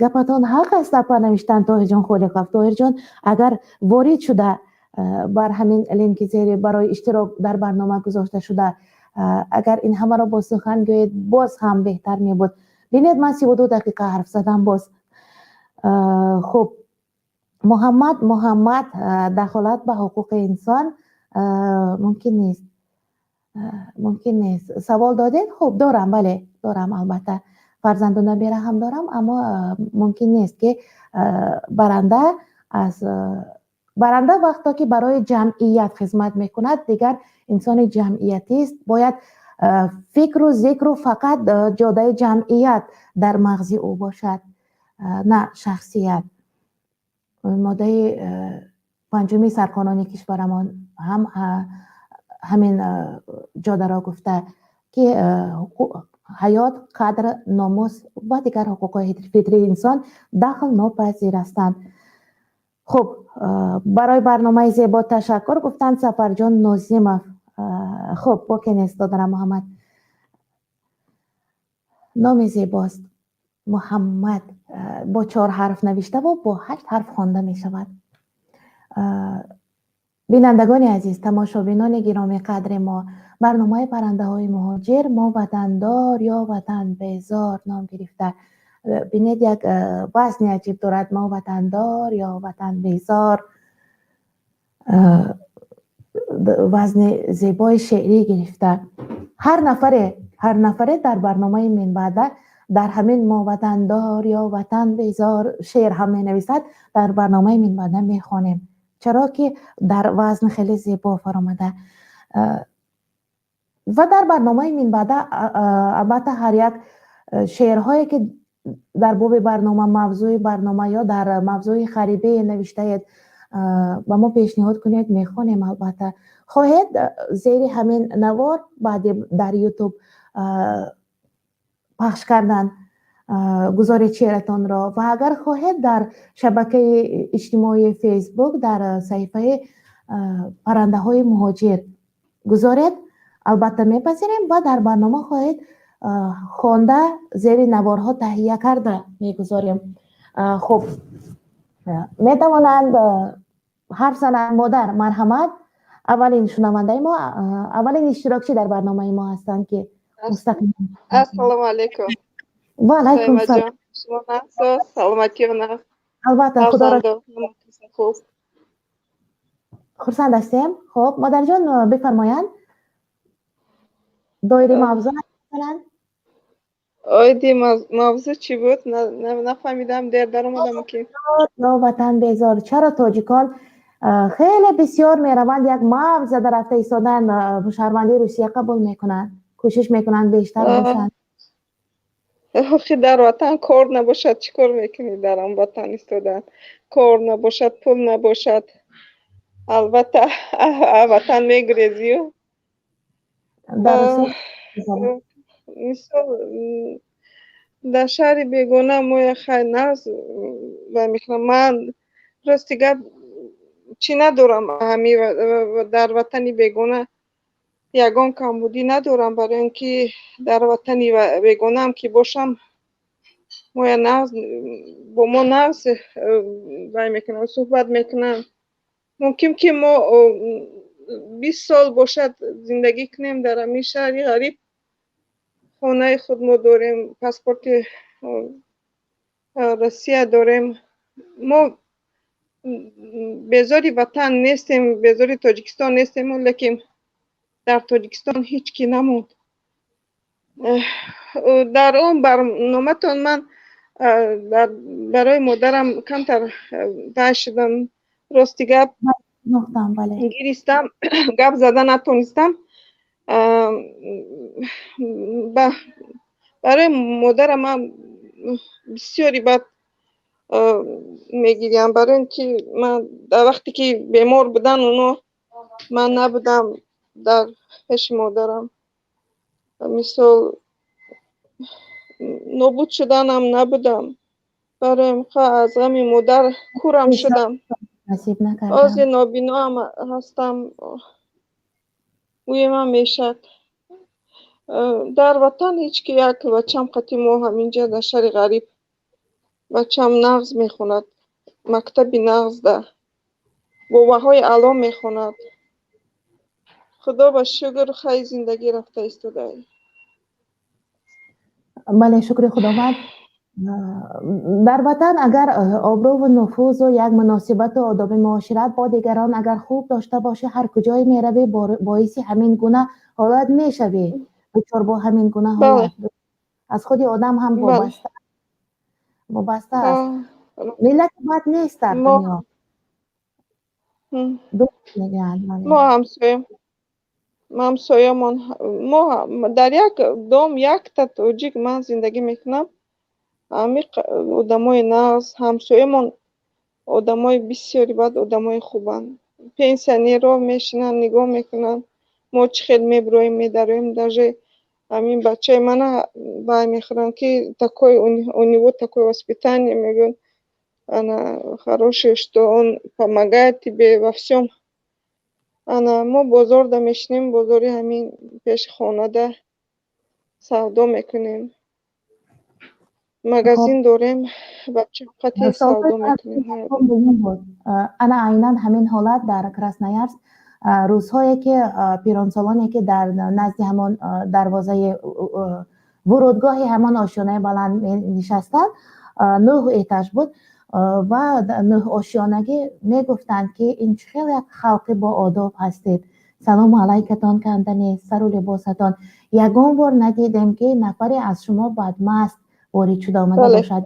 гапатон ҳақ аст, апа, навиштанд Тоҳирҷон Холиқов. Тоҳирҷон, агар ворид шуда бар ҳамин линки зери барои иштирок дар барнома гузошта шуда, агар ин ҳамаро бо сухан гӯед, боз ҳам беҳтар мебуд. Бинед, ман 32 дақиқа ҳарф задам боз. Хуб, Муҳаммад Муҳаммад, дахолат ба ҳуқуқи инсон мумкин нест, мумкин нест. Савол додед? Хуб, дорам, бале, дорам, албатта, фарзанду набера ҳам дорам, аммо мумкин нест, ки баранда аз баранда вақто ки барои ҷамъият хизмат мекунад, дигар инсони ҷамъиятист, бояд фикру зикру фақат ҷодаи ҷамъият дар мағзи ӯ бошад, на шахсият. Моддаи панҷуми сарқонуни кишварамон ҳам ҳамин ҷодаро гуфта, ки ҳаёт, қадр, номус ва дигар ҳуқуқҳои фитрии инсон дахл нопазир ҳастанд. Хуб, барои барномаи зебо ташаккур, гуфтанд Сафарҷон Нозимов. Хуб, боке нест, додарам Муҳаммад. Номи зебост, Муҳаммад, бо чор ҳарф навиштаву бо ҳашт ҳарф хонда мешавад. Бинандагони азиз, тамошобинони гиромиқадри мо, барномаи паррандаҳои муҳоҷир «Мо ватандор ё ватанбезор» ном гирифта. Бинед, як вазни аҷиб дорад: мо ватандор ё ватанбезор, вазни зебои шеърӣ гирифта. Ҳар нафаре дар барномаи минбаъда дар ҳамин «Мо ватандор ё ватанбезор» шеър ҳам менависад, дар барномаи минбаъда мехонем, чаро ки дар вазн хеле зебо фаромада. Ва дар барномаи минбаъда, албатта, ҳар як шеърҳое, ки дар боби барнома, мавзӯи барнома ё дар мавзӯи ғарибе навиштаед, ба мо пешниҳод кунед, мехонем, албатта. Хоҳед, зери ҳамин навор баъди дар Ютуб пахш кардан гузоред шеъратонро ва агар хоҳед, дар шабакаи иҷтимоии Фейсбук, дар саҳифаи Паррандаҳои муҳоҷир гузоред, албатта мепазирем ва дар барнома хоҳед хонда, зери наворҳо таҳия карда мегузорем. Хуб, метавонанд ҳарф зананд. Модар, марҳамат. Аввалин шунавандаи мо, аввалин иштирокчӣ дар барномаи мо ҳастанд, ки мустақим. Ассалому алайкум. Ва алайкум салом. Шумо нағз, саломатӣ нағз? Албатта, худоро хуб. Хурсанд ҳастем. Хуб, модарҷон, бифармоянд, доири мавзӯъ масалан. Оиди мавзӯъ чӣ буд, нафаҳмидам, дер даромадам ки. Ватан безор, чаро тоҷикон хеле бисёр мераванд, як мавҷ зада рафта истодан, шаҳрвандии Русия қабул мекунанд, кӯшиш мекунанд бештар бошанд? Охи, дар ватан кор набошад, чӣ кор мекунӣ? Дар он ватан истодан, кор набошад, пул набошад, албатта, ватан мегурезию. Мисол, дар шаҳри бегона мо хай нағз вай мекунам. Ман, рости гап, чӣ надорам, ҳами дар ватани бегона ягон камбудӣ надорам, барои он ки дар ватани бегонаам ки бошам, моя нағз, бо мо нағз вай мекунанд, суҳбат мекунанд. Мумкин ки мо 20 сол бошад зиндагӣ кунем дар ҳамин шаҳри ғариб, хонаи худ мо дорем, паспорти Россия дорем, мо безори ватан нестем, безори Тоҷикистон нестем, лекин дар Тоҷикистон ҳеҷ ки намонд. Дар он барноматон ман барои модарам камтар вай шудам, рости гап, гиристам, гап зада натонистам. Барои модарам ман бисёри бад мегирям, барои он ки ман дар вақте ки бемор будан оно, ман набудам дар пеши модарам. Мисол, нобуд шуданам набудам, барои аз ғами модар кӯрам шудам, ҳозир нобиноам ҳастам, гӯемам мешад. Дар ватан ҳеҷ ки, як бачам қати мо ҳаминҷа дар шаҳри ғариб, бачам нағз мехонад, мактаби нағзда, бобаҳои аъло мехонад. Худо ба шукр, хай, зиндагӣ рафта истодаи. Бале, шукри Худованд. Дар ватан агар обрӯву нуфузу як муносибату одоби муошират бо дигарон агар хуб дошта бошӣ, ҳар куҷое меравӣ, боиси ҳамин гуна ҳолат мешавӣ, дучор бо ҳамин гуна ҳолат. Аз худи одам ҳам вобаста аст. Миллати бад нест дар дунё. Мо ҳамсоя, ҳамсоямон, мо дар як дом, якта тоҷик ман зиндагӣ мекунам. Ҳами одамои нағз, ҳамсоямон одамои бисёри бад, одамои хубанд. Пенсионерҳо мешинанд, нигоҳ мекунанд, мо чӣ хел мебироем, медароем. Даже ҳамин бачаи мана вай мехӯранд, ки такой у него такое воспитание, мегӯянд, ана хороший, что он помогает тебе во всем. Ана мо бозорда мешинем, бозори ҳамин пеши хонада савдо мекунем, магазин дорем, бача қати савдо мекунем. Ана айнан ҳамин ҳолат дар Красноярск. Рӯзҳое ки пиронсолоне ки дар назди ҳамон дарвозаи вурудгоҳи ҳамон ошёнаи баланд нишастанд, нӯҳ этаж буд ва нӯҳ ошёнагӣ, мегуфтанд, ки ин чӣ хел як халқи боодоб ҳастед, салому алайкатон канда нест, сару либосатон, ягон бор надидем, ки нафаре аз шумо бадмаст ворид шуда омада бошад,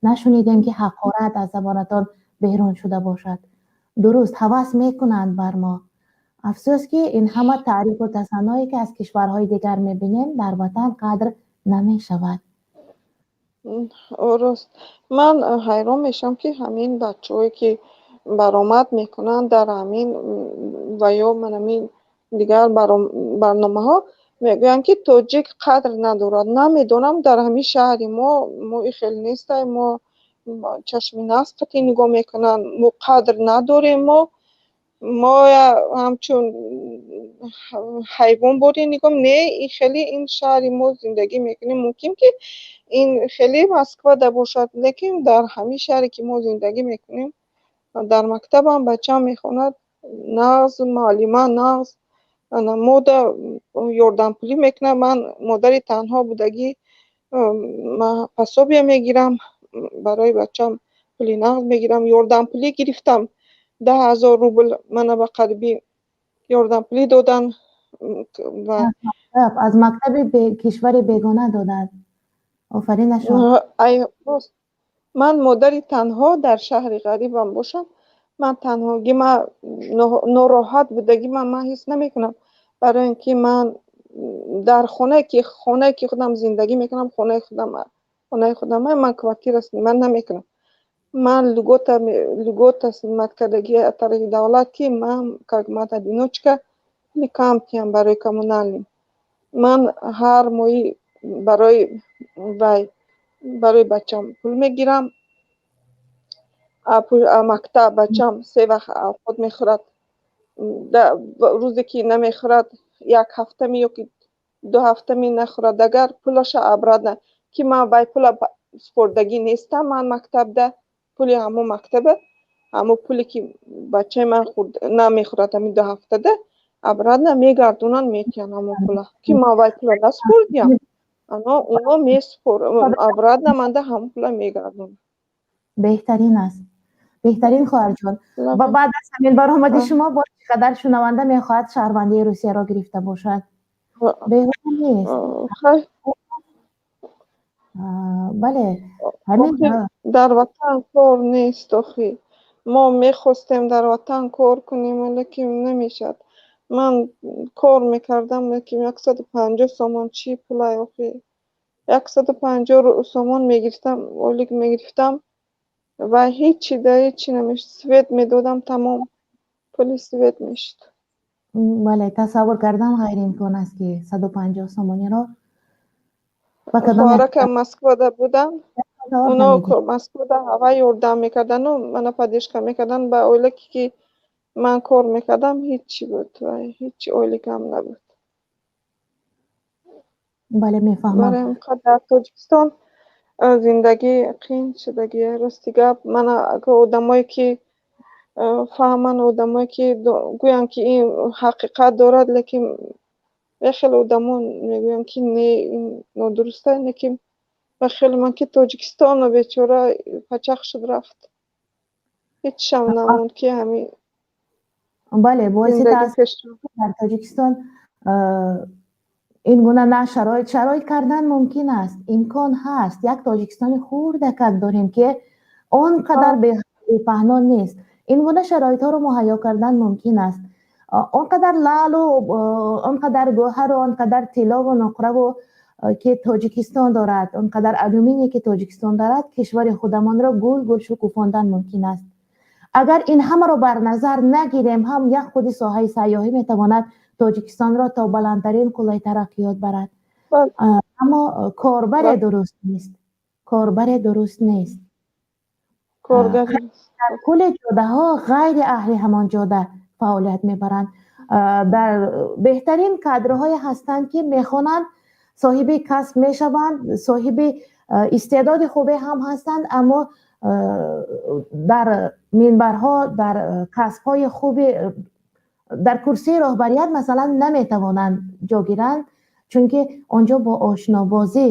нашунидем, ки ҳақорат аз забонатон берун шуда бошад. Дуруст, ҳавас мекунанд бар мо. Афсӯс, ки ин ҳама таърифу тасанное, ки аз кишварҳои дигар мебинем, дар ватан қадр намешавад. Рост, ман ҳайрон мешавам, ки ҳамин бачаҳое ки баромад мекунанд дар ҳамин ва ё ман ҳамин дигар барномаҳо, мегӯянд, ки тоҷик қадр надорад. Намедонам, дар ҳамин шаҳри мо и хел нестай. Мо чашми нағз қатӣ нигоҳ мекунанд, мо қадр надорем мо. Мо ҳамчун ҳайвон боре нигоҳ не, ин хеле ин шаҳри мо зиндагӣ мекунем. Мумкин ки ин хеле Москвада бошад, лекин дар ҳамин шаҳре ки мо зиндагӣ мекунем, дар мактабам бачаам мехонад, нағз муаллима, нағз мода ёрдампулӣ мекунад. Ман модари танҳо будагӣ, пособия мегирам, барои бачам пули нағз мегирам. Ёрдампулӣ гирифтам, 10 000 рубл мана ба қариби ёрдампулӣ додан. Ва аз мактаби кишвари бегона доданд, офаринашон. Ман модари танҳо дар шаҳри ғарибам бошам, ман танҳогӣ, ман нороҳат будагӣ ман ҳис намекунам, барои ин ки ман дар хонае ки худам зиндагӣ мекунам, хонаи худам, ман квартира снимать намекунам. Ман льгота снимать кардагӣ аз тарафи давлат, ки ман как мать одиночка пули кам тиҳам барои коммунальный. Ман ҳар моҳӣ барои вай, барои бачам пул мегирам. Мактаб бачам се вақт овқот мехӯрад. Рӯзе ки намехӯрад, як ҳафтами ёки 2 ҳафтами нахӯрад, агар пулаша обратно, ки ман вай пула супордагӣ нестам. Ман мактабда пули ҳамон мактаба, ҳамон пуле ки бачаи ман намехӯрад, ҳамин 2 ҳафтада обратно мегардонанд, метиҳанд ҳамон пула, ки ман вай пула насупордиям. Оно месупор, обратно манда ҳамон пула мегардонанд. Беҳтарин аст, беҳтарин, хоҳарҷон. Ва баъд аз ҳамин баромади шумо боз чӣ қадар шунаванда мехоҳад шаҳрвандии Русияро гирифта бошад. Беҳуда нест. Бале, ҳамин. Дар ватан кор нест охи. Мо мехостем дар ватан кор кунем, лекин намешавад. Ман кор мекардам, лекин 150 сомон чӣ пулай охи? 150 сомон мегирифтам, ойлик мегирифтам ва ҳечи да ҳечи намешуд. Свет медодам, тамом, пули свет мешуд. Бале, тасаввур кардан ғайриимкон аст, ки 150 сомониро ба кадом Хоҳаракам Москвада буданд, оно Москвада ҳава ёрдам мекардану мана поддержка мекарданд. Ба ойлике ки ман кор мекардам, ҳечи буд ва ҳечи ойликам набуд. Бале, мефаҳмам. Барои ҳамин дар Тоҷикистон зиндагӣ қиин шудагия. Рости гап, мана одамое ки фаҳманд, одамое ки гӯянд, ки ин ҳақиқат дорад, лекин як хеле одамон мегӯянд, ки не, ин нодуруст аст. Лекин ба хеле ман, ки Тоҷикистоно бечора пачақ шуд, рафт, ҳечшам намонд, ки ҳамин Бале, боиси зиндагӣ пеш. Дар Тоҷикистон ин гуна на шароит кардан мумкин аст, имкон ҳаст. Як Тоҷикистони хурдакак дорем, ки он қадар бепаҳно нест. Ин гуна шароитҳоро муҳайё кардан мумкин аст. Он қадар лаълу, он қадар гӯҳару, он қадар тиллову нуқраву ки Тоҷикистон дорад, он қадар алюминий ки Тоҷикистон дорад, кишвари худамонро гул гул шукуфондан мумкин аст. Агар ин ҳамаро бар назар нагирем ҳам, як худи соҳаи сайёҳӣ метавонад Тоҷикистонро то баландтарин қуллаи тараққиёт барад. Аммо корбаре дуруст нест, корбаре дуруст нест. Дар кулли ҷодаҳо ғайри аҳли ҳамон ҷода фаъолият мебаранд. Дар беҳтарин кадрҳое ҳастанд, ки мехонанд, соҳиби касб мешаванд, соҳиби истеъдоди хубе ҳам ҳастанд, аммо дар минбарҳо, дар касбҳои хуби, дар курсии роҳбарият, масалан, наметавонанд ҷо гиранд, чунки он ҷо бо ошнобозӣ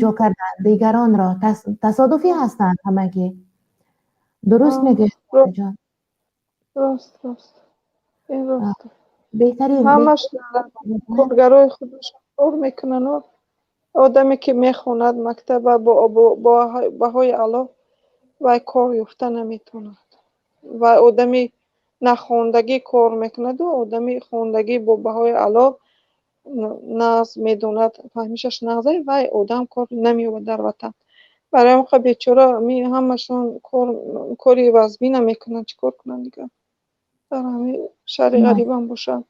ҷо карданд дигаронро, тасодуфӣ ҳастанд ҳамагӣ. Дуруст мегӯед, ҷон? Рост, ин рост. Беҳтарин. Ҳамаш коргарои худашон кор мекунану одаме ки мехонад мактаба бо баҳои аъло, вай кор ёфта наметавонад. Ва одами нахондагӣ кор мекунаду одами хондагӣ бо баҳои аъло, нағз медонад, фаҳмишаш нағз, вай одам кор намеёбад дар ватан. Барои ҳамин бечора ҳамашон кори вазмина мекунанд. Чӣ кор кунанд дигар, дар ҳамин шаҳри ғарибам бошанд.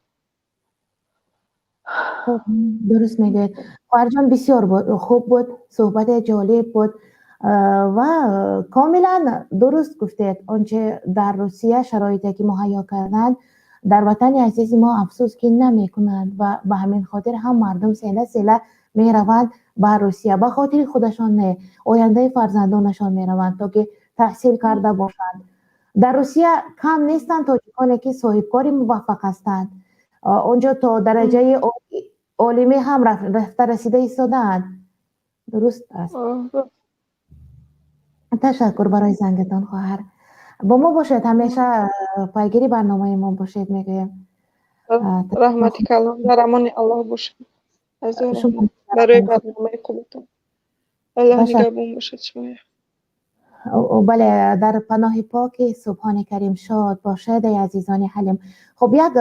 Хуб, дуруст мегӯед, хоҳарҷон. Бисёр хуб буд, суҳбате ҷолиб буд. Ва комилан дуруст гуфтед, он че дар Русия шароите ки муҳайё карданд, дар ватани азизи мо, афсӯс, ки намекунанд ва ба ҳамин хотир ҳам мардум села села мераванд ба Русия. Ба хотири худашон не, ояндаи фарзандонашон мераванд, то ки таҳсил карда бошанд. Дар Русия кам нестанд тоҷиконе, ки соҳибкори муваффақ ҳастанд. Онҷо то дараҷаи олимӣ ҳам рафта расида истодаанд. Дуруст аст. Ташаккур барои зангатон, хоҳар. Бо мо бошед, ҳамеша пайгири барномаи мо бошед, мегӯем. Раҳмати калон, дар амони Аллоҳ бошед. Барои барномаи хубатон. Аллоҳ нигаҳбон бошад шумоя. Бале, дар паноҳи поки Субҳони Карим шод бошед, эй азизони ҳалим. Хуб, як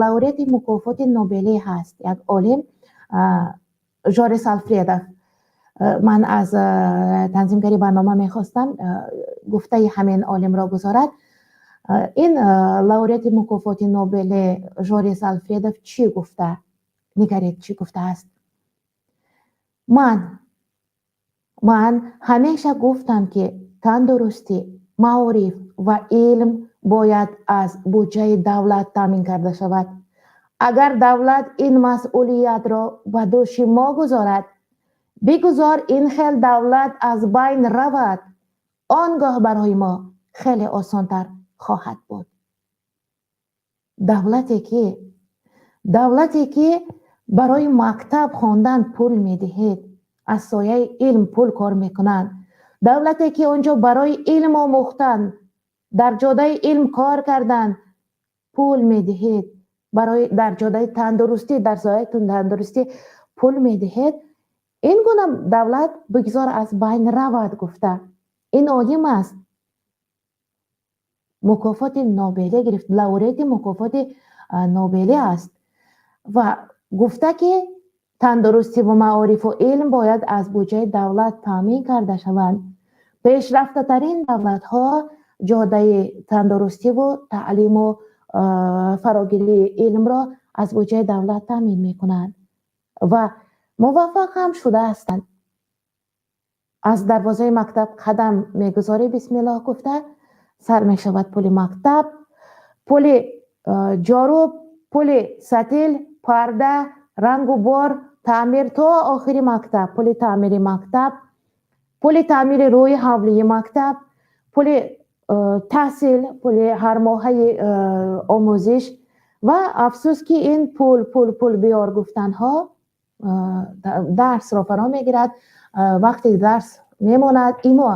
лауреати мукофоти Нобелӣ ҳаст, як олим, Жорис Алфредов. Ман аз танзимгари барнома мехостам, гуфтаи ҳамин олимро гузорад. Ин лауреати мукофоти Нобели Жорис Алфредов чӣ гуфта? Нигаред, чӣ гуфтааст. Ман ҳамеша гуфтам, ки тандурустӣ, маориф ва илм бояд аз буҷаи давлат таъмин карда шавад. Агар давлат ин масъулиятро ба дӯши мо гузорад, бигузор ин хел давлат аз байн равад, он гоҳ барои мо хеле осонтар хоҳад буд. Давлате ки барои мактаб хондан пул медиҳед, аз сояи илм пул кор мекунанд, давлате ки он ҷо барои илм омӯхтан, дар ҷодаи илм кор кардан пул медиҳед, барои дар ҷодаи тандурустӣ, дар сояи тандурустӣ пул медиҳед, ин гуна давлат бигзор аз байн равад, гуфта. Ин олим аст, мукофоти Нобелӣ гирифт, лауреати мукофоти Нобелӣ аст ва гуфта, ки тандурустиву маорифу илм бояд аз буҷаи давлат таъмин карда шаванд. Пешрафтатарин давлатҳо ҷодаи тандурустиву таълиму фарогирии илмро аз буҷаи давлат таъмин мекунанд ва муваффақ ҳам шуда ҳастанд. Аз дарвозаи мактаб қадам мегузорӣ, бисмиллоҳ гуфта сар мешавад пули мактаб, пули ҷоруб, пули сатил, парда, рангу бор, таъмир то охири мактаб, пули таъмири мактаб, пули таъмири рӯи ҳавлии мактаб, пули таҳсил, пули ҳармоҳаи омӯзиш. Ва афсӯс, ки ин пул, пул, пул биёр гуфтанҳо дарсро фаро мегирад, вақте дарс мемонад. Имо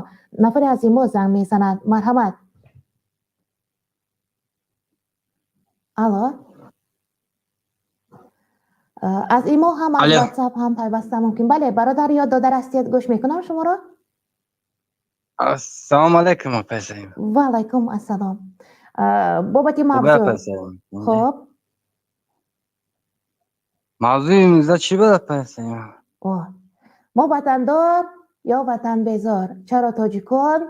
нафаре аз имо занг мезанад. Марҳамат, алло. Аз имо ҳам, аз Ватсап ҳам пайваста мумкин. Бале, бародар ё додар ҳастед, гӯш мекунам шуморо. Ассалому алайкум, апайсаим. Ва алайкум ассалом. Бобати мавзӯъ, хоб. Мавзӯи имрӯза чӣ буд, апайсаим? Мо ватандор ё ватанбезор? Чаро тоҷикон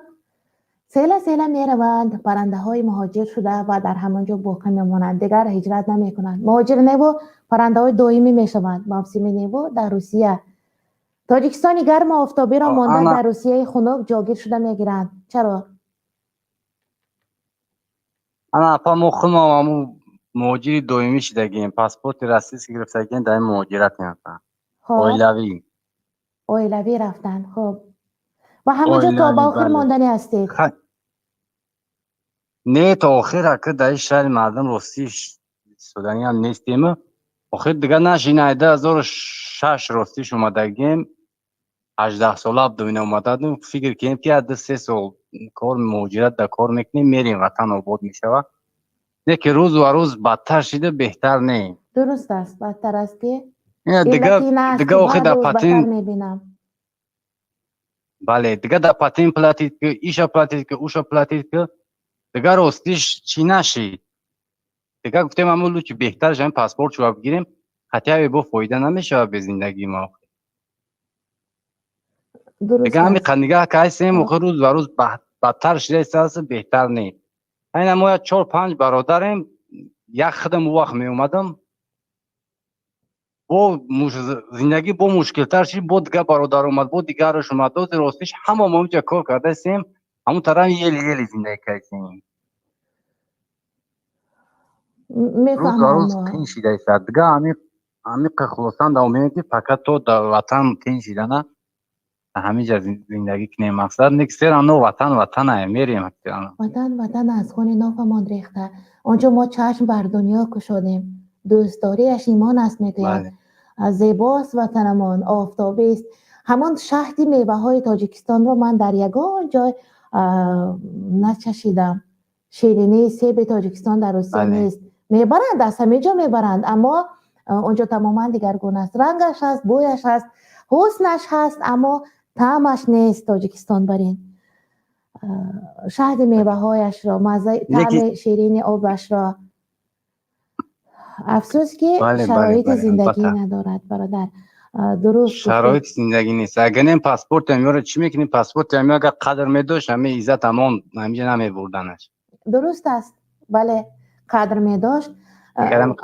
села села мераванд, паррандаҳои муҳоҷир шуда ва дар ҳамон ҷо боқӣ мемонанд, дигар ҳиҷрат намекунанд? Муҳоҷир неву, паррандаҳои доимӣ мешаванд, мавсимӣ неву, дар Русия. Тоҷикистони гарму офтобиро монда, дар Русияи хунук ҷогир шуда мегиранд. Чаро? Ана, апа, мо худмон ҳамун муҳоҷири доимӣ шудагием, паспорти российский гирифтагием, дар ин муҳоҷиратем, апа. Оилавӣ. Оилавӣ рафтанд. Хуб, ва ҳамонҷо то ба охир мондани ҳастед? Не, то охир ака, дар ин шаҳри мардум ростӣ истоданиам нестем. Охир дигар нашина. 2006 ростиш омадагием, 18-сола абдуина омададем. Фикр кунем, ки як 2-3 сол кор, муҳоҷират дар кор мекунем, мерем, ватан обод мешавад. Не ки рӯз ва рӯз бадтар шида, беҳтар не. Дуруст аст, бадтар аст, ки дига охир дар патент мебинам. Бале, дига дар патент платить ки, иша платить ки, уша платить ки, дигар ростиш чӣ нашид. Дигар гуфтем, ҳамун лучше беҳтараш ҳамин паспорт шува бигирем, хотя бо фоида намешавад бе зиндагии мо. Дига ҳами нигаҳ кайсем, охир рӯз ба рӯз бадтар шуда истааст, беҳтар не. Айна мо як чор панҷ бародарем, як худам у вақт меомадам. Бо зиндагӣ бо мушкилтар шид, бо дигар бародар омад, бо дигараш омад. Дози ростиш, ҳама мо инҷа кор кардаистем, ҳамун тараф еле-еле зиндагӣ кардем. Рӯз ба рӯз Мефаҳмам. қин шидаистад. Дига ҳамиқа хулосан давом меоем, ки фақат то дар ватан тин шидана ҳамиҷа зиндагӣ кунем. Мақсад не, ки серано ватан ватанае, мерем. Ватан ватан аст, хуни нофамон рехта. Он ҷо мо чашм бар дунё кушодем, дӯстдориаш имон аст, мегӯянд. Зебост ватанамон, офтобист. Ҳамон шаҳди меваҳои Тоҷикистонро ман дар ягон ҷой начашидам. Ширинии себи Тоҷикистон дар Русия нест. Мебаранд, аз ҳамин ҷо мебаранд, аммо он ҷо тамоман дигаргун аст. Рангаш ҳаст, бӯяш ҳаст, ҳуснаш ҳаст, аммо таъмаш нест. Тоҷикистон барин шаҳди меваҳояшро, маззаи, таъми ширини обашро. Афсӯс, ки шароити зиндагӣ надорад, бародар. Дуруст. Шароити зиндагӣ нест. Агар нем паспорти амиёро чӣ мекунем? Паспорти амиё агар қадр медошт, ҳами иззат амон ҳамиҷа намебурданаш. Дуруст аст, бале, қадр медошт.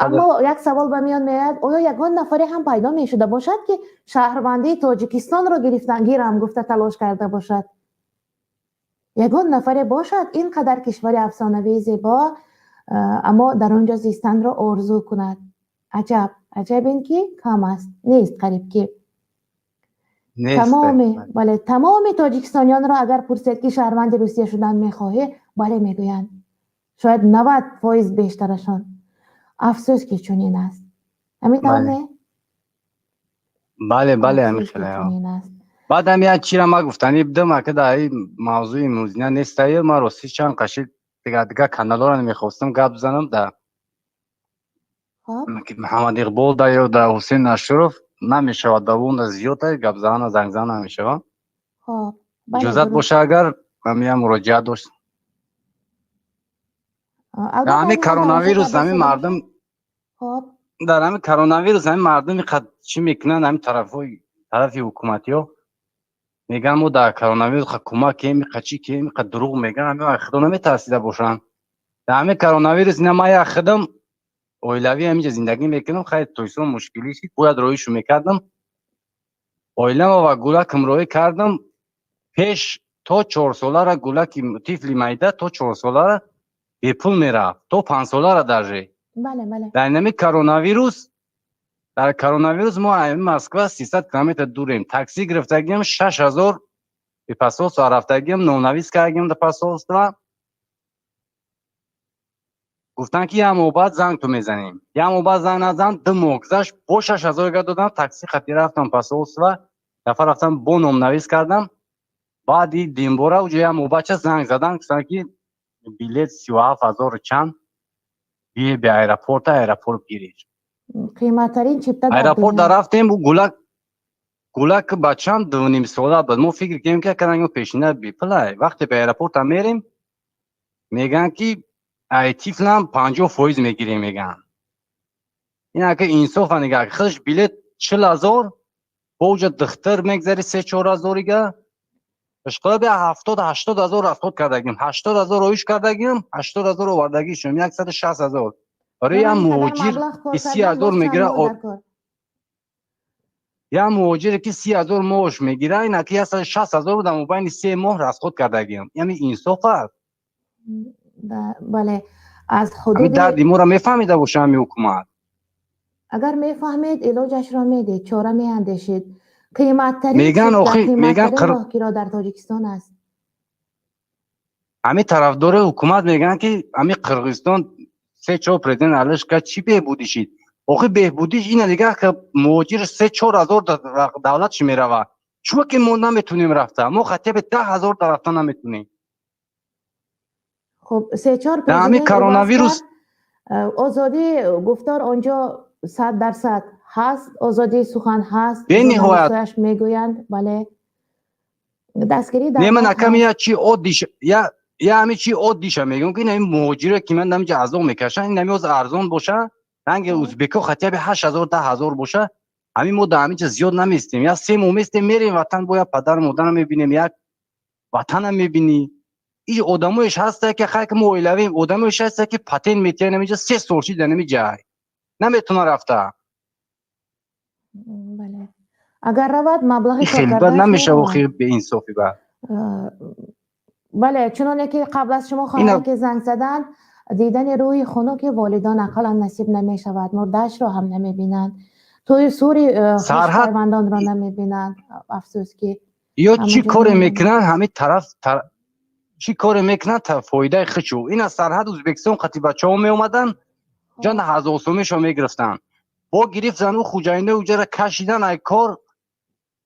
Аммо як савол ба миён меояд: оё ягон нафаре ҳам пайдо мешуда бошад, ки шаҳрвандии Тоҷикистонро гирифтан, гирам гуфта талош карда бошад? Ягон нафаре бошад, ин қадар кишвари афсонавии зебо, аммо дар он ҷо зистанро орзу кунад? Аҷаб, аҷаб ин ки кам аст, нест қариб ки. Тамоми, бале, тамоми тоҷикистониёнро агар пурсед, ки шаҳрванди Русия шудан мехоҳӣ, бале мегӯянд, шояд 90% бештарашон. Афсӯс, ки чунин аст. Ҳамин тавр не? Бале, ҳамин хеле. Баъдам як чира ма гуфтанӣ будам, ака, дар ин мавзӯи музина нестае. Ман ростӣ чанд қаши дигар каналҳоро мехостам гап занам, да Муҳаммад Иқбол да ё да Ҳусейн Ашуров намешавад, давонда зиёд гап зана, занг зана намешавад. Иҷозат боша, агар ман муроҷиат дошт. Ҳами коронавирус, ҳами мардум, дар ҳами коронавирус ҳами мардуми чӣ мекунанд? Ҳами тарафҳои тарафи ҳукуматиҳо мегӯянд, мо дар коронавирус кӯмак кем, иқа чӣ кем, иқа дурӯғ мегӯянд. Ҳами худо наметарсида бошанд. Дар ҳами коронавирус ина ман як худам оилавӣ ҳаминҷа зиндагӣ мекунам. Хайр, тоисон мушкилӣ шид, бояд роҳишу мекардам. Оилама ва гулакам роҳӣ кардам. Пеш то 4 солара, гулаки тифли майда то 4 солара бепул мерафт, то 5 солара даже. Дар инами коронавирус, дар коронавирус мо ами Москва 300 километр дурем, такси гирифтагиам, 6000 посольство рафтагиам, номнавис кардагиам дар посольство. Гуфтанд, ки як моҳ баъд занг ту мезанем. Як моҳ баъд занг назан, 2 моҳ гузашт, бо 6000 га додам, такси хати рафтам посольство. Дафъа рафтам, бо номнавис кардам. Баъди димбора уҷо як моҳ бача занг задан, гуфтанд, ки билет 37 ҳазору чанд, бие бе аэропорта, аэропорт гириш. Қиматтарин чипта. Аэропорт да рафтем, гулак, гулак бачам 2,5 сола буд. Мо фикр кардем, ки акаранго пешина бепулай. Вақте ба аэропорта мерем, мегӯянд, ки ай тифлам 50% мегирем, мегӯянд. Ин ака инсофа нигаҳ, худаш билет 40 000, бо уҷа духтар мегзари се чор ҳазорига. Ишқола бия 70-80 ҳазор расход кардагим, 80 000 оиш кардагим, 80 000 овардагишум, 160 000. Барои як муҳоҷир, ки 30 000 мегира, як муҳоҷире, ки 30 000 маош мегира, ин аки 160 000 дар мобайни 3 моҳ расход кардагим. Яъне инсоф аст? Бале, аз ҳудуди дарди моро мефаҳмида боша ҳами ҳукумат. Агар мефаҳмед, илоҷашро медед, чора меандешед. Қиматтарин Меган, охи меган роҳкиро дар Тоҷикистон аст. Ҳами тарафдори ҳукумат мегӯянд, ки ҳами Қирғизистон се чор президент алиш кард, чӣ беҳбудӣ шид? Охи, беҳбудиш ина дига, муҳоҷир се чор ҳазор давлат чӣ меравад? Чӯ ки мо наметунем рафта, мо хотя бы 10 000 рафта наметунем. Хуб, се чор ҳами коронавирус. Озодии гуфтор онҷо 100% ҳаст, озодии сухан ҳаст. Бениҳоят. Мегӯянд, бале, дастгирӣ. Не, ман акам я чи оддиш, я ҳами чи оддиша мегӯям, ки ин муҳоҷире, ки ман дамиҷа азоб мекашанд, ин ҳами оз арзон боша, ранги узбеко хотя бы 8000, 10 000 боша. Ҳамин мо дар ҳаминҷа зиёд наместем, як 3 моҳ местем, мерем ватан, бояд падару модарам мебинем, як ватанам мебинӣ. Иш одамоеш ҳаста, ки хай, ки мо оилавем, одамоеш ҳаста, ки патент метиҳанд, ҳаминҷа 3 сол шид, дар ҳами ҷай наметавона рафта. Бале, агар равад, маблағи хеле бад намешава охир, беинсофӣ ба. Бале, чуноне ки қабл аз шумо хоҳаре ки занг заданд, дидани рӯи хунуки волидон ақаллан насиб намешавад, мурдаашро ҳам намебинанд, тӯи сури пайвандонро намебинанд, афсӯс ки. Ё чӣ коре мекунанд, ҳамин тараф чӣ коре мекунанд, фоидаи хичу. Ин аз сарҳад Ӯзбекистон қати бачаҳо меомаданд, ҷан 1000 сомишо мегирифтанд, бо гирифтан ӯ хуҷайна уҷара кашидан ай кор,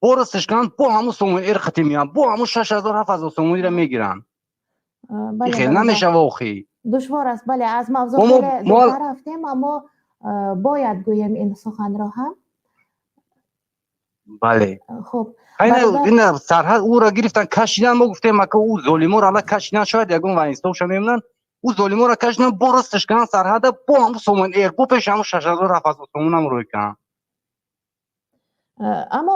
бо росташ кунанд, бо ҳамун Сомон Эйр қати меянд, бо ҳамун 6000, 7000 сомониро мегиранд. Хел намешава охи. Душвор аст, бале. Аз мавзӯъ хеле дуртар рафтем, аммо бояд гӯем ин суханро ҳам. Бале. Хуб. Ина сарҳад ӯро гирифтан, кашидан. Мо гуфтем, ака, ӯ золиморо ала кашидан, шояд ягон ваинсофша мемонанд. Ӯ золиморо кашидан, бо росташ кунанд сарҳада, бо ҳамун Сомон Эйр, бо пеши ҳамун 6000, 7000 сомонам рӯй кунанд. Аммо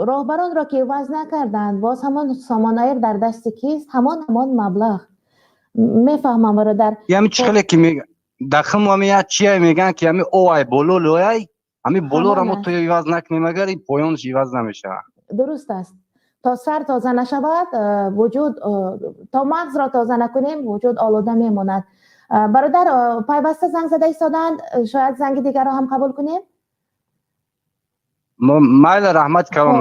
роҳбаронро ки иваз накарданд, боз ҳамон Сомон Эйр дар дасти кист, ҳамон маблағ. Мефаҳмам, бародар. Ями чӣ хеле ки дахм ами як чия мегӯянд, ки ами овай боло лояй, ами болоро мо то иваз накунем, агар ин поёнш иваз намешавад. Дуруст аст, то сар тоза нашавад вуҷуд, то мағзро тоза накунем, вуҷуд олуда мемонад. Бародар, пайваста занг зада истоданд, шояд занги дигарро ҳам қабул кунем. Майли, раҳмат калон.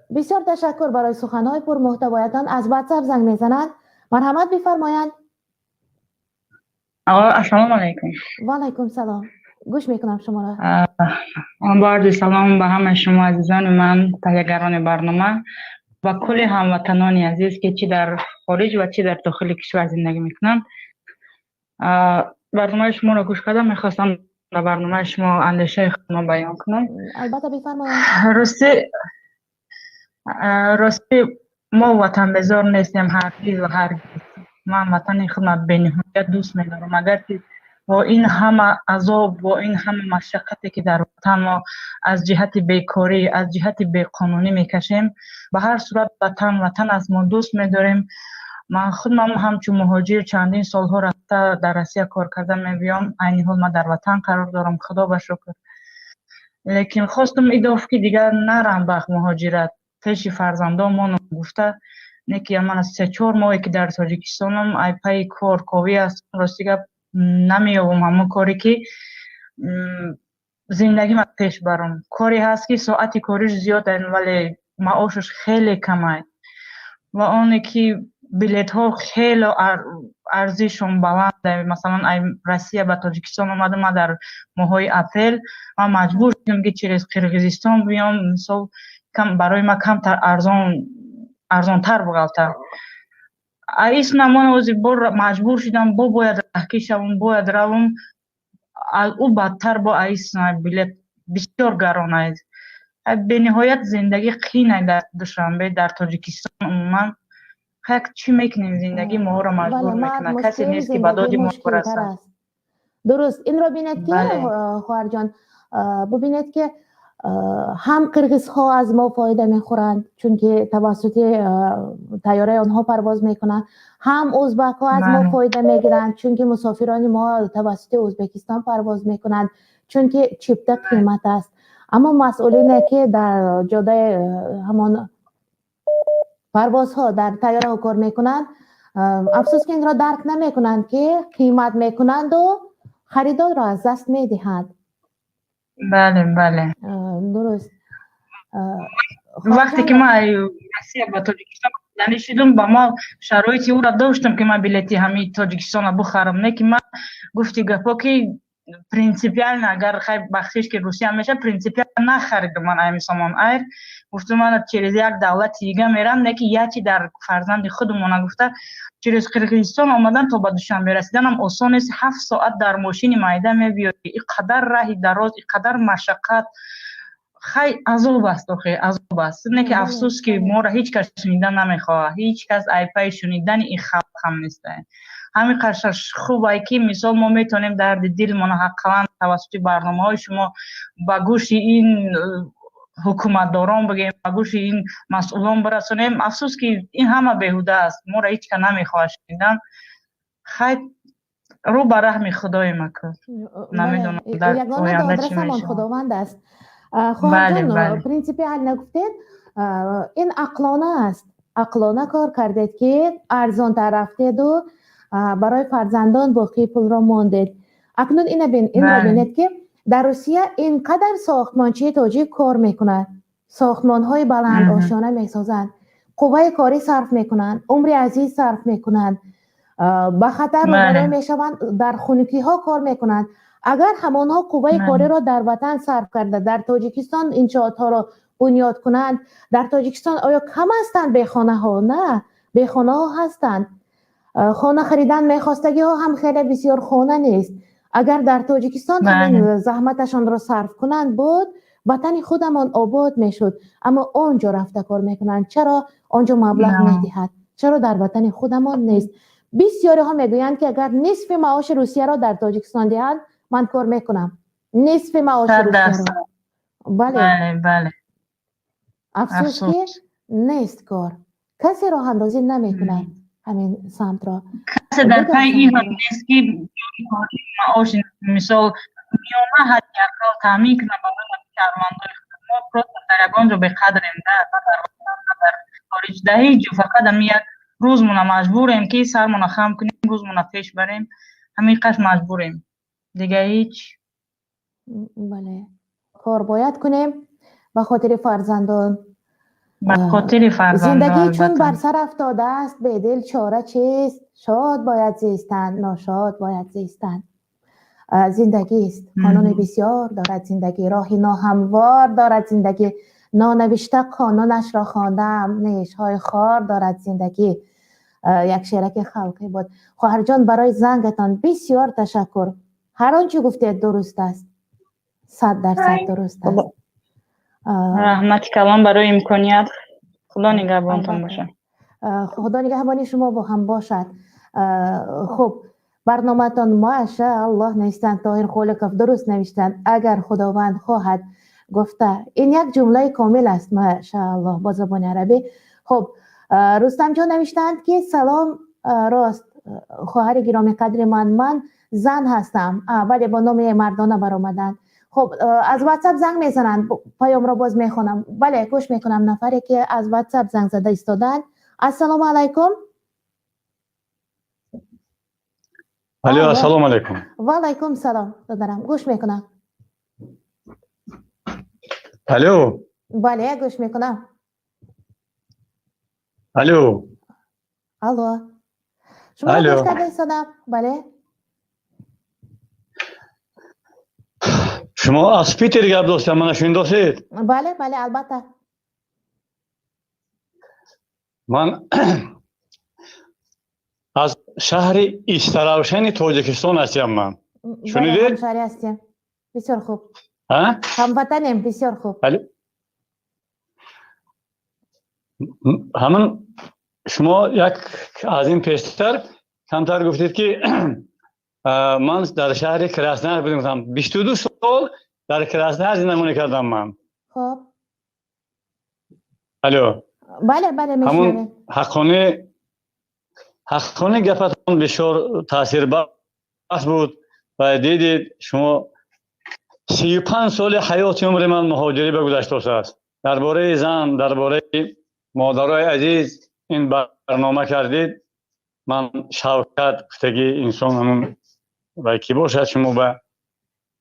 Бисёр ташаккур барои суханҳои пурмуҳтавоятон. Аз Ватсап занг мезананд, марҳамат, бифармоянд. Ассалому алайкум. Ва алайкум салом, гӯш мекунам шуморо. Бо арзи салом ба ҳамаи шумо азизони ман, таҳиягарони барнома ва кулли ҳамватанони азиз, ки чӣ дар хориҷ ва чӣ дар дохили кишвар зиндагӣ мекунанд. Барномаи шуморо гӯш кардам, мехостам дар барномаи шумо андешаи худро баён кунам. Албатта, бифармоянд. Ростӣ, мо ватанбезор нестем ҳаргиз ва ҳаргиз. Ман ватани худро бениҳоят дӯст медорам, агарчи бо ин ҳама азоб, бо ин ҳама машаққате, ки дар ватан мо аз ҷиҳати бекорӣ, аз ҷиҳати беқонунӣ мекашем, ба ҳар сурат ватан ватан аст, мо дӯст медорем. Ман худам ҳамчун муҳоҷир чандин солҳо рафта дар Россия кор карда мебиём. Айни ҳол ман дар ватан қарор дорам, худо ба шукр, лекин хостум идоф, ки дигар нарам ба муҳоҷират, пеши фарзандон монам гуфта. Не ки ман аз 3-4 моҳе, ки дар Тоҷикистонам, ай пайи кор ковӣ аст, рости гап, намеёбам ҳамон коре, ки зиндагима пеш барам. Коре ҳаст, ки соати кориш зиёд, вале маошаш хеле камай, ва оне ки билетҳо хеле арзишон баланд. Масалан, ай Россия ба Тоҷикистон омадам ман дар моҳҳои апрел, ман маҷбур шудам, ки через Қирғизистон биём. Мисол, барои ман камтар арзон, арзонтар буғалта. Аисна ман ози бор маҷбур шудам, бо бояд раҳкӣ шавам, бояд равам. Аз ӯ бадтар, бо аисна билет бисёр гарон аст. Бениҳоят зиндагӣ қийнай дар Душанбе, дар Тоҷикистон умуман. Як чӣ мекунем, зиндагӣ моро маҷбур мекунад, касе нест, ки ба доди мо бирасад. Дуруст, инро бинед, ки хоҳарҷон, бубинед, ки ҳам қирғизҳо аз мо фоида мехӯранд, чунки тавассути тайёраи онҳо парвоз мекунанд, ҳам узбакҳо аз мо фоида мегиранд, чунки мусофирони мо тавассути Ӯзбекистон парвоз мекунанд, чунки чипта қимат аст. Аммо масъулине, ки дар ҷодаи ҳамон парвозҳо, дар тайёраҳо кор мекунанд, афсӯс, ки инро дарк намекунанд, ки қимат мекунанду харидорро аз даст медиҳанд. Бале. Дуруст. Вақте ки ман Россия ба Тоҷикистон шидум, ба мо шароити ӯро доштам, ки ман билети ҳамин Тоҷикистонро бухарам. Не ки ман гуфти гапо, ки принципиально, агар хай бахшиш, ки Русия меша, принципиально нахаридум ман ами Сомон Айр. Гуфтум, ман через як давлати дига мерам, не ки ячи дар фарзанди худумона гуфта, через Қирғизистон омадан то ба Душанбе расиданам осон нест. 7 соат дар мошини майда мебиёӣ, и қадар раҳи дароз, и қадар машаққат, хай, азоб аст охе, азоб аст. Не ки афсӯс, ки моро ҳеҷ кас шунидан намехоҳад, ҳеҷ кас айпаи шунидани ин халқ ҳам неста. Ҳамин қашаш хуб ай, ки мисол мо метавонем дарди дилмона ҳаққалан тавассути барномаҳои шумо ба гӯши ин ҳукуматдорон бигем, ба гӯши ин масъулон бирасонем. Афсӯс, ки ин ҳама беҳуда аст, моро ҳеҷ кас намехоҳад шунидан. Хай, рӯ ба раҳми Худоем, ака, намедонам дар Ягона оянда чӣ додрасамон мешавад. Худованд аст. Хоҳарҷон, принсипиально гуфтед, ин ақлона аст. Ақлона кор кардед, ки арзонтар рафтеду барои фарзандон боқии пулро мондед. Акнун инро бинед, ки дар Русия ин қадар сохтмончии тоҷик кор мекунад, сохтмонҳои баланд ошёна месозанд, қувваи корӣ сарф мекунанд, умри азиз сарф мекунанд, ба хатар рӯбарӯ мешаванд, дар хунукиҳо кор мекунанд. Агар ҳамонҳо қувваи кориро дар ватан сарф карда, дар Тоҷикистон иншоотҳоро бунёд кунанд, дар Тоҷикистон оё кам ҳастанд бехонаҳо? На, бехонаҳо ҳастанд. Хона харидан мехостагиҳо ҳам хеле бисёр, хона нест. Агар дар Тоҷикистон ҳамин заҳматашонро сарф кунанд, буд ватани худамон обод мешуд. Аммо он ҷо рафта кор мекунанд. Чаро он ҷо маблағ медиҳад? Чаро дар ватани худамон нест? Бисёриҳо мегӯянд, ки агар нисфи маоши Русияро дар Тоҷикистон диҳанд, ман кор мекунам. Нисфи маоши Русияро. Бале, афсӯс, ки нест кор, касе роҳандозӣ намекунад ҳамин самтро. Касе дар пайи ин ҳам нест, ки маош, мисол, миёна ҳадди ақал таъмин кунад барои шаҳрвандои худ. Мо просто дар ягон ҷо беқадрем, да, на дар ватан, на дар хориҷ, дар ҳеҷ ҷо. Фақат ҳами як рӯзмона маҷбурем, ки сармона хам кунем, рӯзмона пеш барем, ҳамин қаш маҷбурем, дига ҳеҷ. Бале, кор бояд кунем ба хотири фарзандон. Ба хотири фарзандон. Зиндагӣ чун бар сар афтодааст, бедил чора чист? Шод бояд зистан, ношод бояд зистан. Зиндагист, қонуни бисёр дорад зиндагӣ, роҳи ноҳамвор дорад зиндагӣ. Нонавишта қонунашро хондам, нешҳои хор дорад зиндагӣ. Як шераки халқӣ буд. Хоҳарҷон, барои зангатон бисёр ташаккур. Ҳар он чӣ гуфтед, дуруст аст, 100% дуруст аст. Раҳмати калон барои имконият, Худо нигаҳбонтон бошад. Худо нигаҳбони шумо бо ҳам бошад. Хуб, барномаатон машааллоҳ, навиштанд Тоҳир Холиқов. Дуруст навиштанд, агар Худованд хоҳад гуфта, ин як ҷумлаи комил аст, машааллоҳ, бо забони арабӣ. Хуб, Рустамҷон навиштаанд, ки салом, рост, хоҳари гиромиқадри ман зан ҳастам. Бале, бо номи мардона баромаданд. Хуб, аз WhatsApp занг мезананд, паёмро боз мехонам. Бале, гӯш мекунам нафаре, ки аз WhatsApp занг зада истоданд. Ассалому алайкум. Алло, ассалому алайкум. Ва алайкум салом, додарам, гӯш мекунам. Алло. Бале, гӯш мекунам. Алло. Алло, шумо гӯш карда истодам, бале. Шумо аз Питер гап достам, мана шунидосед? Бале, бале, албатта. Ман аз шаҳри Истаравшани Тоҷикистон ҳастам ман. Шунидед? Ҳамшаҳри ҳастем. Бисёр хуб. Ҳамватанем, бисёр хуб. Ҳамин шумо як аз ин пештар камтар гуфтед, ки ман дар шаҳри Краснояр будам. 22 сол дар Краснояр зиндагонӣ кардам ман. Хуб. Алло. Бале, бале, мешунавем. Ҳамон ҳаққони гапатон бисёр таъсирбахш буд ва дидед, шумо 35 соли ҳаёти умри ман муҳоҷирӣ ба гузаштааст. Дар бораи зан, дар бораи модарои азиз ин барнома кардед. Ман Шавкат гуфтагӣ инсон ҳамун ва ки бошад, шумо ба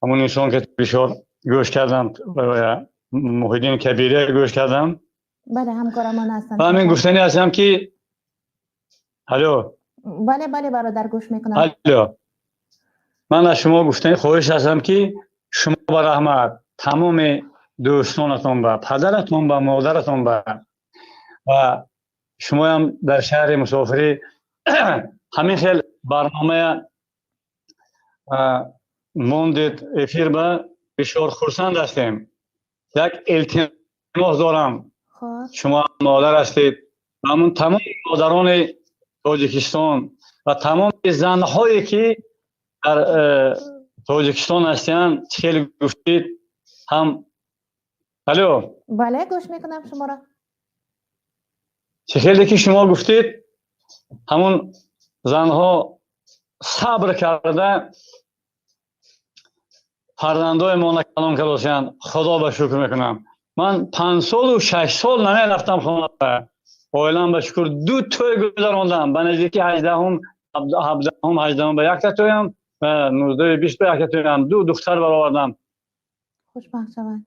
ҳамун инсон ки бисёр гӯш кардам, Муҳиддин Кабирия гӯш кардам. Бале, ҳамкорамон ҳастанд. Ва ҳамин гуфтанӣ ҳастам, ки алло. Бале, бале, бародар, гӯш мекунам. Алло, ман аз шумо гуфтани хоҳиш ҳастам, ки шумо ба раҳмат, тамоми дӯстонатон, ба падаратон, ба модаратон, ба ва шумоям дар шаҳри мусофирӣ ҳамин хел барномая мондед эфир, ба бисёр хурсанд ҳастем. Як илтимос дорам. Шумо модар ҳастед, ҳамун тамоми модарони Тоҷикистон ва тамоми занҳое, ки дар Тоҷикистон ҳастанд, хеле гуфтед ҳам. Алло. Бале, гӯш мекунам шуморо. Чӣ хеле ки шумо гуфтед, ҳамун занҳо сабр карда. фарзандои мо калон кардосиянд, Худо ба шукр мекунам. Ман 5 солу 6 сол намерафтам хона. Оилам ба шукр, ду тӯй гузарондам. Ба наздики 18-ум, 17-ум, 18-ум ба якта тӯям ва 19-у 20 ба якта тӯям. Ду духтар баровардам. Хушбахт шаванд,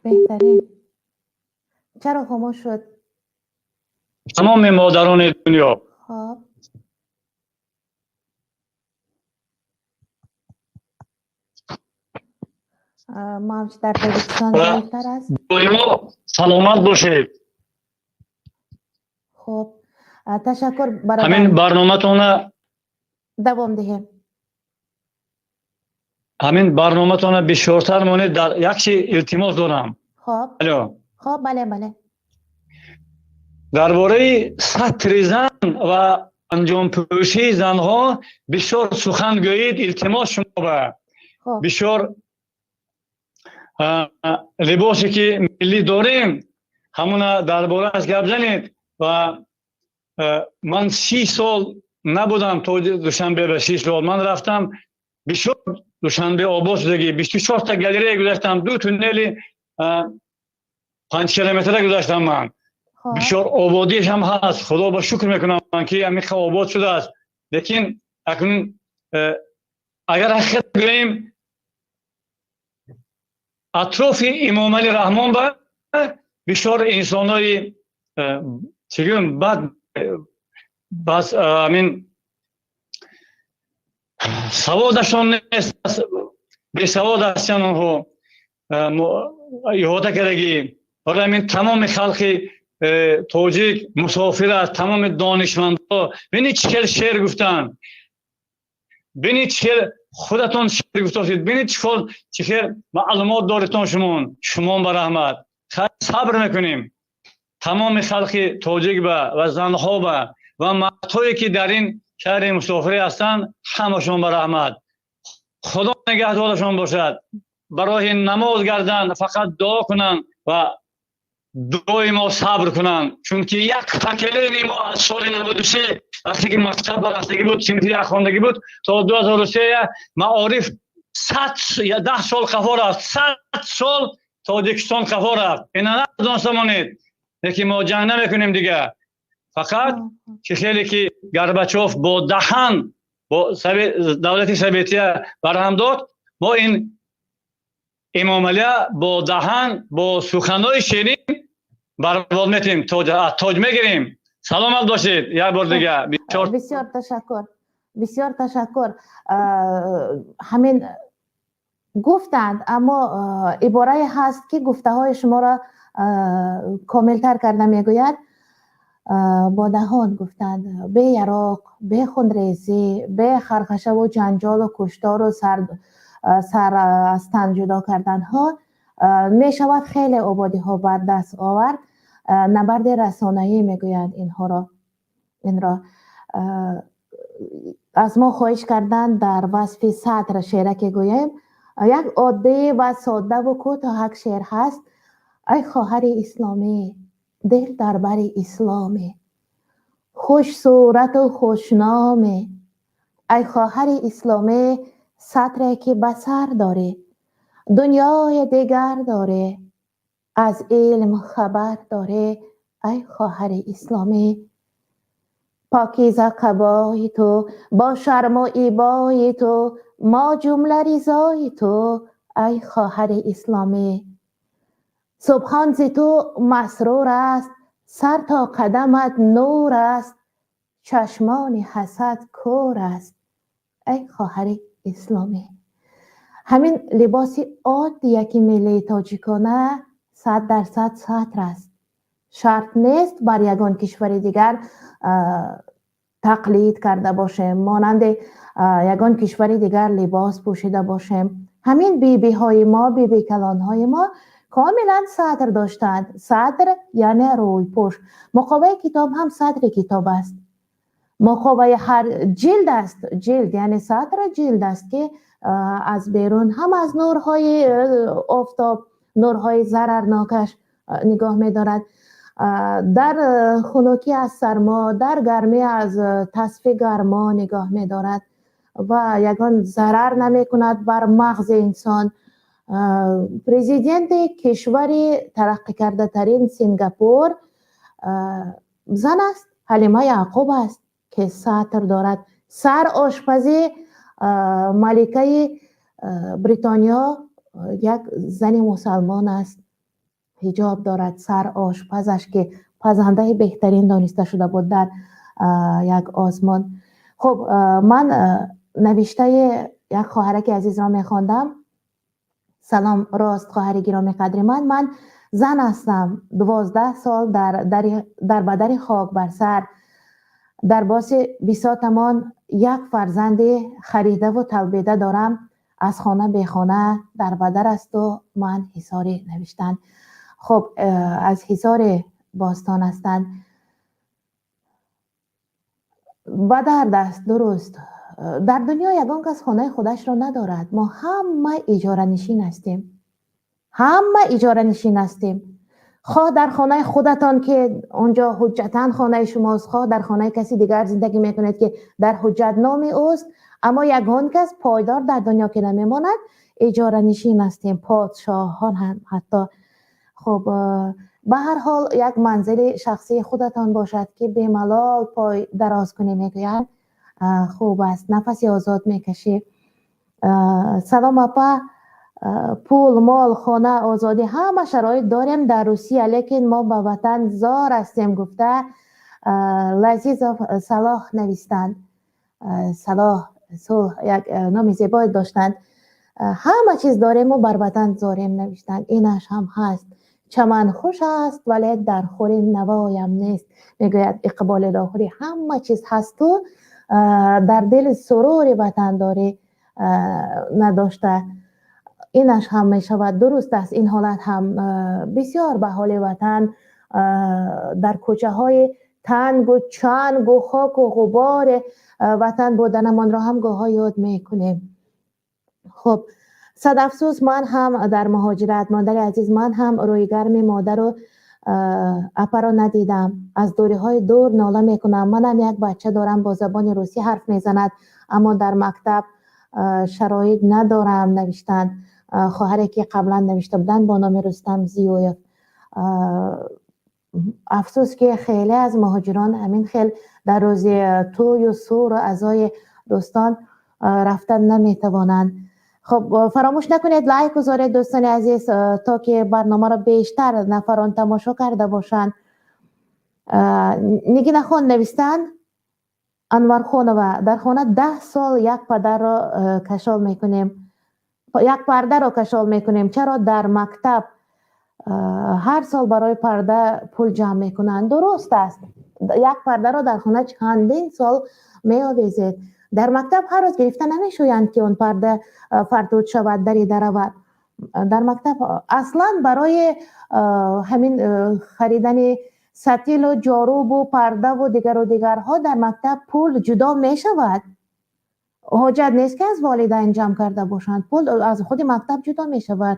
беҳтарин. Чаро хомӯш шуд? Тамоми модарони дунё. Хоб, мавҷ дар Тоҷикистон заифтар аст. Доимо саломат бошед. Хуб, ташаккур бародар. Ҳамин барноматона давом диҳем. Ҳамин барноматона бисёртар монед. Дар як чи илтимос дорам. Хоб. Алло. Хоб, бале, бале. Дар бораи сатри зан ва анҷомпӯшии занҳо бисёр сухан гӯед, илтимос шумо ба. Бисёр либосе ки миллӣ дорем, ҳамуна дар борааш гап занед. Ва ман 30 сол набудам то Душанбе. Ба 30 сол ман рафтам, бисёр Душанбе обод шудагӣ. 24-та галерея гузаштам, ду туннели 5 километра гузаштам ман. Бисёр ободиаш ҳам ҳаст, Худо ба шукр мекунам ман, ки ҳамин обод шудааст. Лекин акнун агар ҳақиқат гӯем, атрофи Эмомалӣ Раҳмон ба бисёр инсонои, чӣ гӯям, бад, бас амин саводашон нест, бесавод ҳастанд онҳо, иҳота кардагӣ. Барои ҳамин тамоми халқи тоҷик мусофир аст. Тамоми донишмандҳо, бинед, чӣ хел шеър гуфтанд, бинед, чӣ хел худатон шеър гуфтосед, бинед, чӣ хел маълумот доритон шумон. Шумон ба раҳмат, сабр мекунем. Тамоми халқи тоҷик ба ва занҳо ба ва мардҳое ки дар ин шаҳри мусофирӣ ҳастанд, ҳамашон ба раҳмат, Худо нигаҳдорашон бошад. Ба роҳи намоз гарданд, фақат дуо кунанд ва доимо сабр кунанд, чунки як поколение мо аз соли 93, вақте ки мактаб рафтагӣ буд, синфи як хондагӣ буд, то 2003 маориф 110 сол қафо рафт, 100 сол Тоҷикистон қафо рафт. Ина надониста монед, лекин мо ҷанг намекунем дига. Фақат чӣ хеле ки Горбачов бо даҳан бо давлати советия барҳам дод, мо ин Эмомалия бо даҳан, бо суханҳои ширин барбод метем, тоҷ мегирем. Саломат бошед як бор дига. Бисёр ташаккур, бисёр ташаккур. Ҳамин гуфтанд, аммо иборае ҳаст, ки гуфтаҳои шуморо комилтар карда мегӯяд. Бо даҳон гуфтанд, бе яроқ, бе хунрезӣ, бе хархашаву ҷанҷолу куштору сар аз тан ҷудо карданҳо мешавад хеле ободиҳо ба даст овард. Набарди расонаӣ мегӯянд инҳоро. Инро аз мо хоҳиш карданд, дар васфи сатр шеъраке гӯем. Як оддӣ ва соддаву кӯтоҳак шеър ҳаст. Ай хоҳари исломӣ, дил дар бари исломӣ, хушсурату хушномӣ, ай хоҳари исломӣ, сатре ки ба сар дорӣ, дунёи дигар дорӣ, аз илм хабар дорӣ, ай хоҳари исломӣ. Покиза қабои ту, бо шарму ибои ту, мо ҷумла ризои ту, ай хоҳари исломӣ. Субҳон зи ту масрур аст, сар то қадамат нур аст, чашмони ҳасад кӯр аст, ай хоҳари исломӣ. Ҳамин либоси оддияки миллии тоҷикона 100% сатр аст. Шарт нест бар ягон кишвари дигар тақлид карда бошем, монанди ягон кишвари дигар либос пӯшида бошем. Ҳамин бибиҳои мо, биби калонҳои мо комилан сатр доштанд. Сатр яъне рӯйпӯш. Муқоваи китоб ҳам сатри китоб аст, муқоваи ҳар ҷилд аст. Ҷилд яъне сатр ҷилд аст, ки аз берун ҳам аз нурҳои офтоб, нурҳои зарарнокаш нигоҳ медорад, дар хунукӣ аз сармо, дар гармӣ аз тасфи гармо нигоҳ медорад. Ва ягон зарар намекунад бар мағзи инсон. Президенти кишвари тараққикардатарин Сингапур зан аст, Ҳалима Яъқуб аст, ки сатр дорад. Сар ошпази маликаи Бритониё як зани мусалмон аст, ҳиҷоб дорад. Сар ошпазаш, ки пазандаи беҳтарин дониста шуда буд дар як озмун. Хуб, ман навиштаи як хоҳараки азизро мехондам. Салом, рост, хоҳари гироми қадри ман. Ман зан ҳастам, 12 сол дар бадари хок бар сар, дар боси бисотамон як фарзанди харидаву талбида дорам. Аз хона бехона, дар бадар асту ман Ҳисорӣ, навиштанд. Хуб, аз Ҳисори бостон ҳастанд. Ба дард аст, дуруст. Дар дунё ягон кас хонаи худашро надорад. Мо ҳама иҷоранишин ҳастем, ҳама иҷоранишин ҳастем. Хоҳ дар хонаи худатон, ки онҷо ҳуҷҷатан хонаи шумост, хоҳ дар хонаи каси дигар зиндагӣ мекунед, ки дар ҳуҷҷат номи ӯст, аммо ягон кас пойдор дар дунё ки намемонад. Иҷоранишин ҳастем, подшоҳон ҳам ҳатто. Хуб, ба ҳар ҳол як манзили шахсии худатон бошад, ки бемалол пой дароз кунӣ, мегӯянд, хуб аст, нафаси озод мекашӣ. Салом, апа. Пул, мол, хона, озодӣ, ҳама шароит дорем дар Русия, лекин мо ба ватан зор ҳастем, гуфта Лазизов Салоҳ навистанд. Салоҳ, сулҳ, як номи зебое доштанд. Ҳама чиз дорему бар ватан зорем, навиштанд. Инаш ҳам ҳаст. Чаман хуш аст, вале дар хури навоям нест, мегӯяд Иқболи Лоҳурӣ. Ҳама чиз ҳасту дар дили сурури ватандорӣ надошта, инаш ҳам мешавад. Дуруст аст, ин ҳолат ҳам бисёр ба ҳоли ватан, дар кӯчаҳои тангу чангу хоку ғубори ватан буданамонро ҳам гоҳҳо ёд мекунем. Хуб, сад афсӯс, ман ҳам дар муҳоҷират. Модари азиз, ман ҳам рӯи гарми модару апаро надидам, аз дуриҳои дур нола мекунам. Манам як бача дорам, бо забони русӣ ҳарф мезанад, аммо дар мактаб шароит надорам, навиштанд хоҳаре, ки қаблан навишта буданд бо номи Рустам Зиёев. Афсӯс, ки хеле аз муҳоҷирон ҳамин хел дар рӯзи тӯю суру аъзои дӯстон рафтан наметавонанд. Хуб, фаромӯш накунед, лайк гузоред, дӯстони азиз, то ки барномаро бештар нафарон тамошо карда бошанд. Нигинахон навистанд, Анвархонова: дар хона 10 сол як падарро кашол мекунем, як пардаро кашол мекунем. Чаро дар мактаб ҳар сол барои парда пул ҷамъ мекунанд? Дуруст аст, як пардаро дар хона чандин сол меовезед, дар мактаб ҳар рӯз гирифта намешӯянд, ки он парда фартуд шавад, дарида равад. Дар мактаб аслан барои ҳамин харидани сатилу ҷорубу пардаву дигару дигарҳо дар мактаб пул ҷудо мешавад. Ҳоҷат нест, ки аз волидайн ҷамъ карда бошанд, пул аз худи мактаб ҷудо мешавад.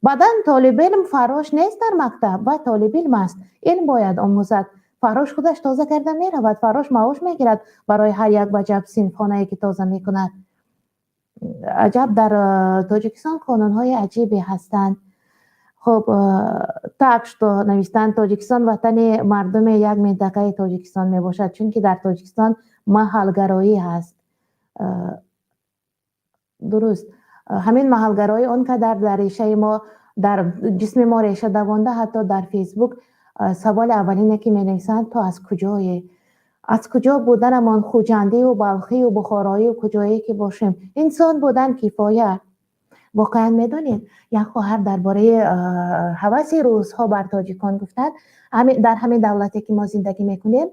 Баъдан толибилм фаррош нест дар мактаб ва толибилм аст, илм бояд омӯзад. Фаррош худаш тоза карда меравад, фаррош маош мегирад барои ҳар як ваҷаб синфхонае, ки тоза мекунад. Аҷаб, дар Тоҷикистон қонунҳои аҷибе ҳастанд. Хуб, так что, навиштанд, Тоҷикистон ватани мардуми як минтақаи Тоҷикистон мебошад, чунки дар Тоҷикистон маҳалгароӣ ҳаст. Дуруст, ҳамин маҳалгароӣ он қадар дар решаи мо, дар ҷисми мо реша давонда, ҳатто дар Фейсбук саволи аввалине, ки менависанд: «Ту аз куҷое?» Аз куҷо буданамон, хуҷандию балхию бухороию куҷое ки бошем, инсон будан кифоя. Воқеан, медонед, як хоҳар дар бораи ҳаваси русҳо бар тоҷикон гуфтанд: дар ҳамин давлате, ки мо зиндагӣ мекунем,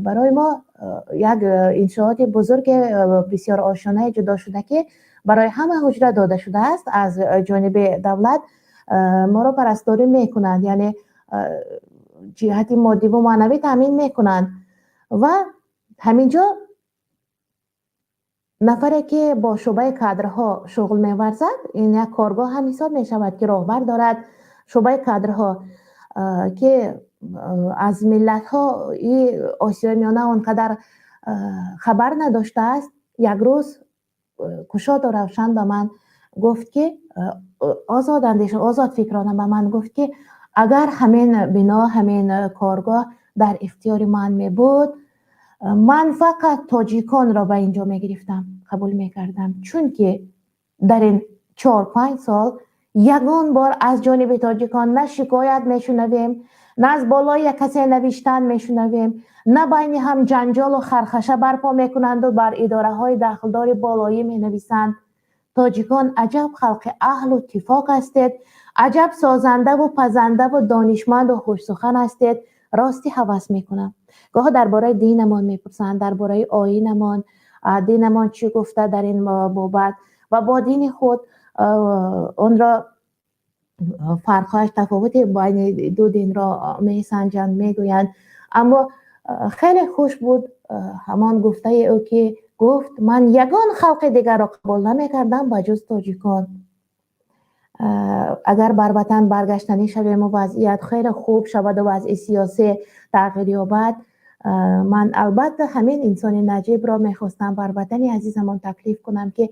барои мо як иншооти бузурге, бисёр ошёнае ҷудо шуда, ки барои ҳама ҳуҷра дода шудааст аз ҷониби давлат, моро парасторӣ мекунанд, яъне ҷиҳати моддиву маънавӣ таъмин мекунанд. Ва ҳамин ҷо нафаре, ки бо шӯъбаи кадрҳо шуғл меварзад, ин як коргоҳ ҳам ҳисоб мешавад, ки роҳбар дорад шӯъбаи кадрҳо, ки аз миллатҳои Осиёи Миёна он қадар хабар надоштааст. Як рӯз кушоду равшан ба ман гуфт, ки озод андеша, озод фикрона ба ман гуфт, ки агар ҳамин бино, ҳамин коргоҳ дар ихтиёри ман мебуд, ман фақат тоҷиконро ба инҷо мегирифтам, қабул мекардам, чунки дар ин 4-5 сол ягон бор аз ҷониби тоҷикон на шикоят мешунавем, на аз болои як касе навиштан мешунавем, на байни ҳам ҷанҷолу хархаша барпо мекунанду бар идораҳои дахлдори болоӣ менависанд. Тоҷикон аҷаб халқи аҳлу иттифоқ ҳастед, аҷаб созандаву пазандаву донишманду хушсухан ҳастед. Рости, ҳавас мекунам. Гоҳо дар бораи динамон мепурсанд, дар бораи оинамон, динамон чӣ гуфта дар ин бобат ва бо дини худ онро фарқҳояш, тафовути байни ду динро месанҷанд, мегӯянд. Аммо хеле хуш буд ҳамон гуфтаи ӯ, ки гуфт: «Ман ягон халқи дигарро қабул намекардам, ба ҷуз тоҷикон». Агар бар ватан баргаштанӣ шавему вазъият хеле хуб шаваду вазъи сиёсӣ тағйир ёбад, ман албатта ҳамин инсони наҷибро мехостам бар ватани азизамон таклиф кунам, ки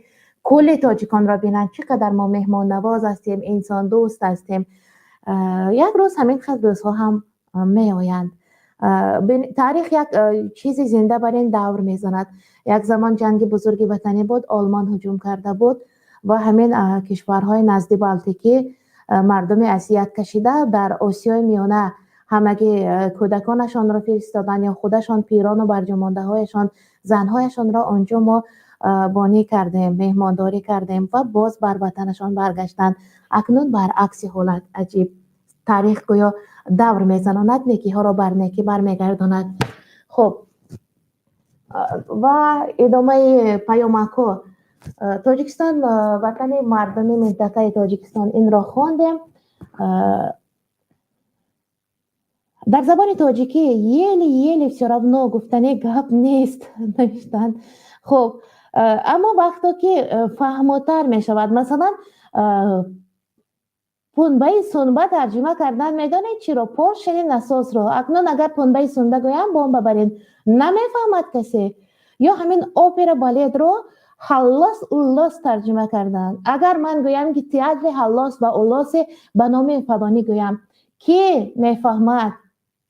кулли тоҷиконро бинанд, чӣ қадар мо меҳмоннавоз ҳастем, инсондӯст ҳастем. Як рӯз ҳамин хел рӯзҳо ҳам меоянд. Таърих як чизи зинда бар ин давр мезанад. Як замон ҷанги бузурги ватанӣ буд, Олмон ҳуҷум карда буд ва ҳамин кишварҳои назди Балтикӣ мардуми азият кашида дар Осиёи Миёна ҳамагӣ кӯдаконашонро фиристоданд ё худашон, пирону барҷомондаҳояшон, занҳояшонро онҷо мо бонӣ кардем, меҳмондорӣ кардем ва боз бар ватанашон баргаштанд. Акнун баръакси ҳолат. Аҷиб, таърих гӯё давр мезанонад, некиҳоро бар некӣ бармегардонад. Хуб, ва идомаи паёмакҳо. Тоҷикистон ватани мардуми минтақаи Тоҷикистон, инро хондем. Дар забони тоҷикӣ «еле-еле», «всё равно» гуфтани гап нест, навиштанд. Хуб, аммо вақто ки фаҳмотар мешавад, масалан, пунбаи сунба тарҷима кардан, медонед чиро? Поршени насосро. Акнун агар пунбаи сунба гӯям, бомба барин, намефаҳмад касе. Ё ҳамин опера, балетро ҳаллос уллос тарҷима карданд. Агар ман гӯям, ки театри ҳаллос ва уллосе ба номи фалонӣ гӯям, кӣ мефаҳмад?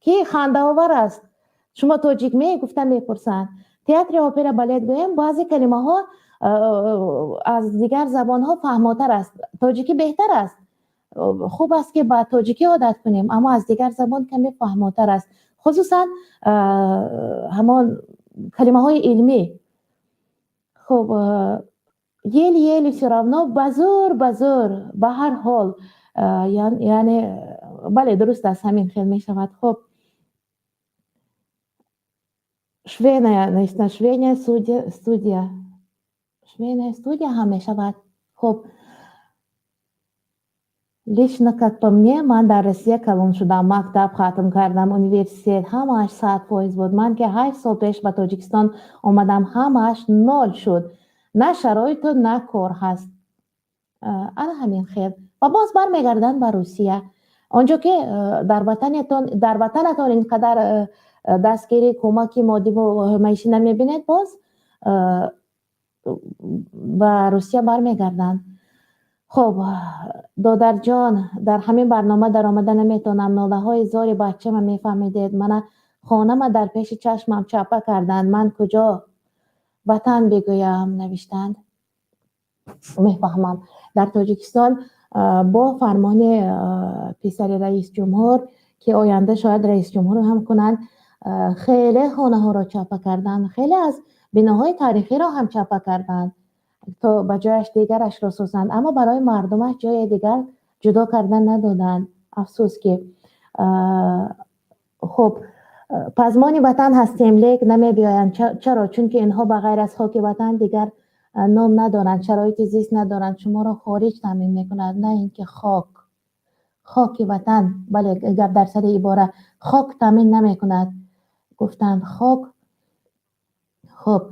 Ки хандаовар аст. «Шумо тоҷик ме?» гуфта мепурсанд. Театри опера, балет гӯям, баъзе калимаҳо аз дигар забонҳо фаҳмотар аст. Тоҷикӣ беҳтар аст. Хуб аст, ки ба тоҷикӣ одат кунем, аммо аз дигар забон каме фаҳмотар аст, хусусан ҳамон калимаҳои илмӣ. Хуб, «еле-еле», «всё равно», ба зӯр, ба зӯр, ба ҳар ҳол, яъне бале, дуруст аст, ҳамин хел мешавад. Хуб, швейная навиштан, швейная студия, швейная студия ҳам мешавад. Хуб, лично, как по мне, ман дар Россия калон шудам, мактаб хатм кардам, университет, ҳамааш 100% буд. Ман ки 8 сол пеш ба Тоҷикистон омадам, ҳамааш нол шуд, на шароиту на кор ҳаст. Ана ҳамин хел ва боз бармегарданд ба Русия. Он ҷо ки дар ватанатон ин қадар дастгирӣ, кӯмаки моддиву маишӣ намебинед, боз ба Русия бармегарданд. Хуб, додарҷон, дар ҳамин барнома даромада наметавонам. Нолаҳои зори бачама мефаҳмидед. Мана хонама дар пеши чашмам чапа карданд, ман куҷо ватан бигӯям, навиштанд. Мефаҳмам. Дар Тоҷикистон бо фармони писари раисҷумҳур, ки оянда шояд раисҷумҳур ҳам кунанд, хеле хонаҳоро чапа карданд, хеле аз биноҳои таърихиро ҳам чапа карданд, то ба ҷояш дигарашро созанд, аммо барои мардумаш ҷои дигар ҷудо карда надоданд. Афсӯс ки. Хуб, пазмони ватан ҳастем, лек намебиёянд. Чаро? Чунки инҳо ба ғайр аз хоки ватан дигар ном надоранд, шароити зист надоранд. Шуморо хориҷ таъмин мекунад, на ин ки хок, хоки ватан. Бале, гап дар сари ибора хок таъмин намекунад гуфтанд, хок. Хуб,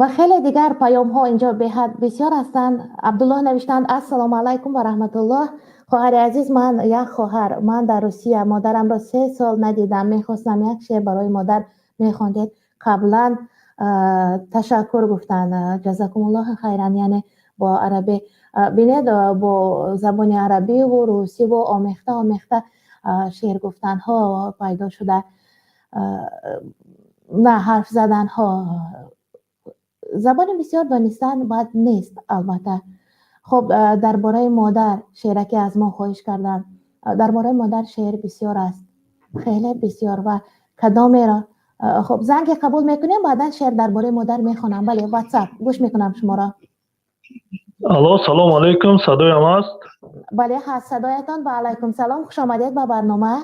ва хеле дигар паёмҳо инҷо беҳад бисёр ҳастанд. Абдуллоҳ навиштанд: «Ассалому алайкум ва раҳматуллоҳ, хоҳари азиз. Ман як хоҳар, ман дар Русия, модарамро 3 сол надидам. Мехостам як шеър барои модар мехондед». Қаблан ташаккур гуфтанд, ҷазакумуллоҳи хайран, яъне бо арабӣ. Бинед, бо забони арабиву русиву омехта омехта шеър гуфтанҳо пайдо шуда, на ҳарф заданҳо. Забони бисёр донистан бад нест, албатта. Хуб, дар бораи модар шеъраке аз мо хоҳиш карданд. Дар бораи модар шеър бисёр аст, хеле бисёр, ва кадомеро? Хуб, занге қабул мекунем, баъдан шеър дар бораи модар мехонам. Бале, Ватсап, гӯш мекунам шуморо. Алло, салом алейкум, садоям аст? Бале, ҳаст садоятон. Ва алайкум салом, хуш омадед ба барнома.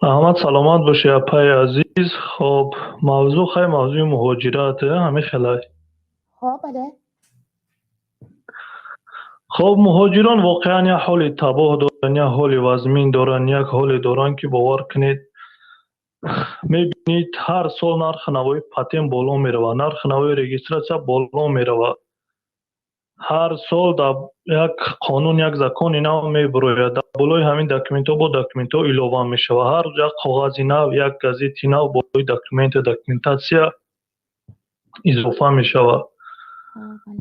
Раҳмат, саломат бошед, апаи азиз. Хоб, мавзӯъ, хай, мавзӯи муҳоҷират ҳамин хелай. Хоб, бале. Хоб, муҳоҷирон воқеан як ҳоли табоҳ доранд, як ҳоли вазмин доранд, як ҳоле доранд, ки бовар кунед, мебинед, ҳар сол нархи навои патент боло меравад, нархи навои регистрация боло меравад. Ҳар сол дар як қонун, як закони нав мебурояд, дар болои ҳамин документҳо бо документҳо илова мешавад. Ҳар рӯз як коғази нав, як газети нав болои документи, документация изофа мешавад.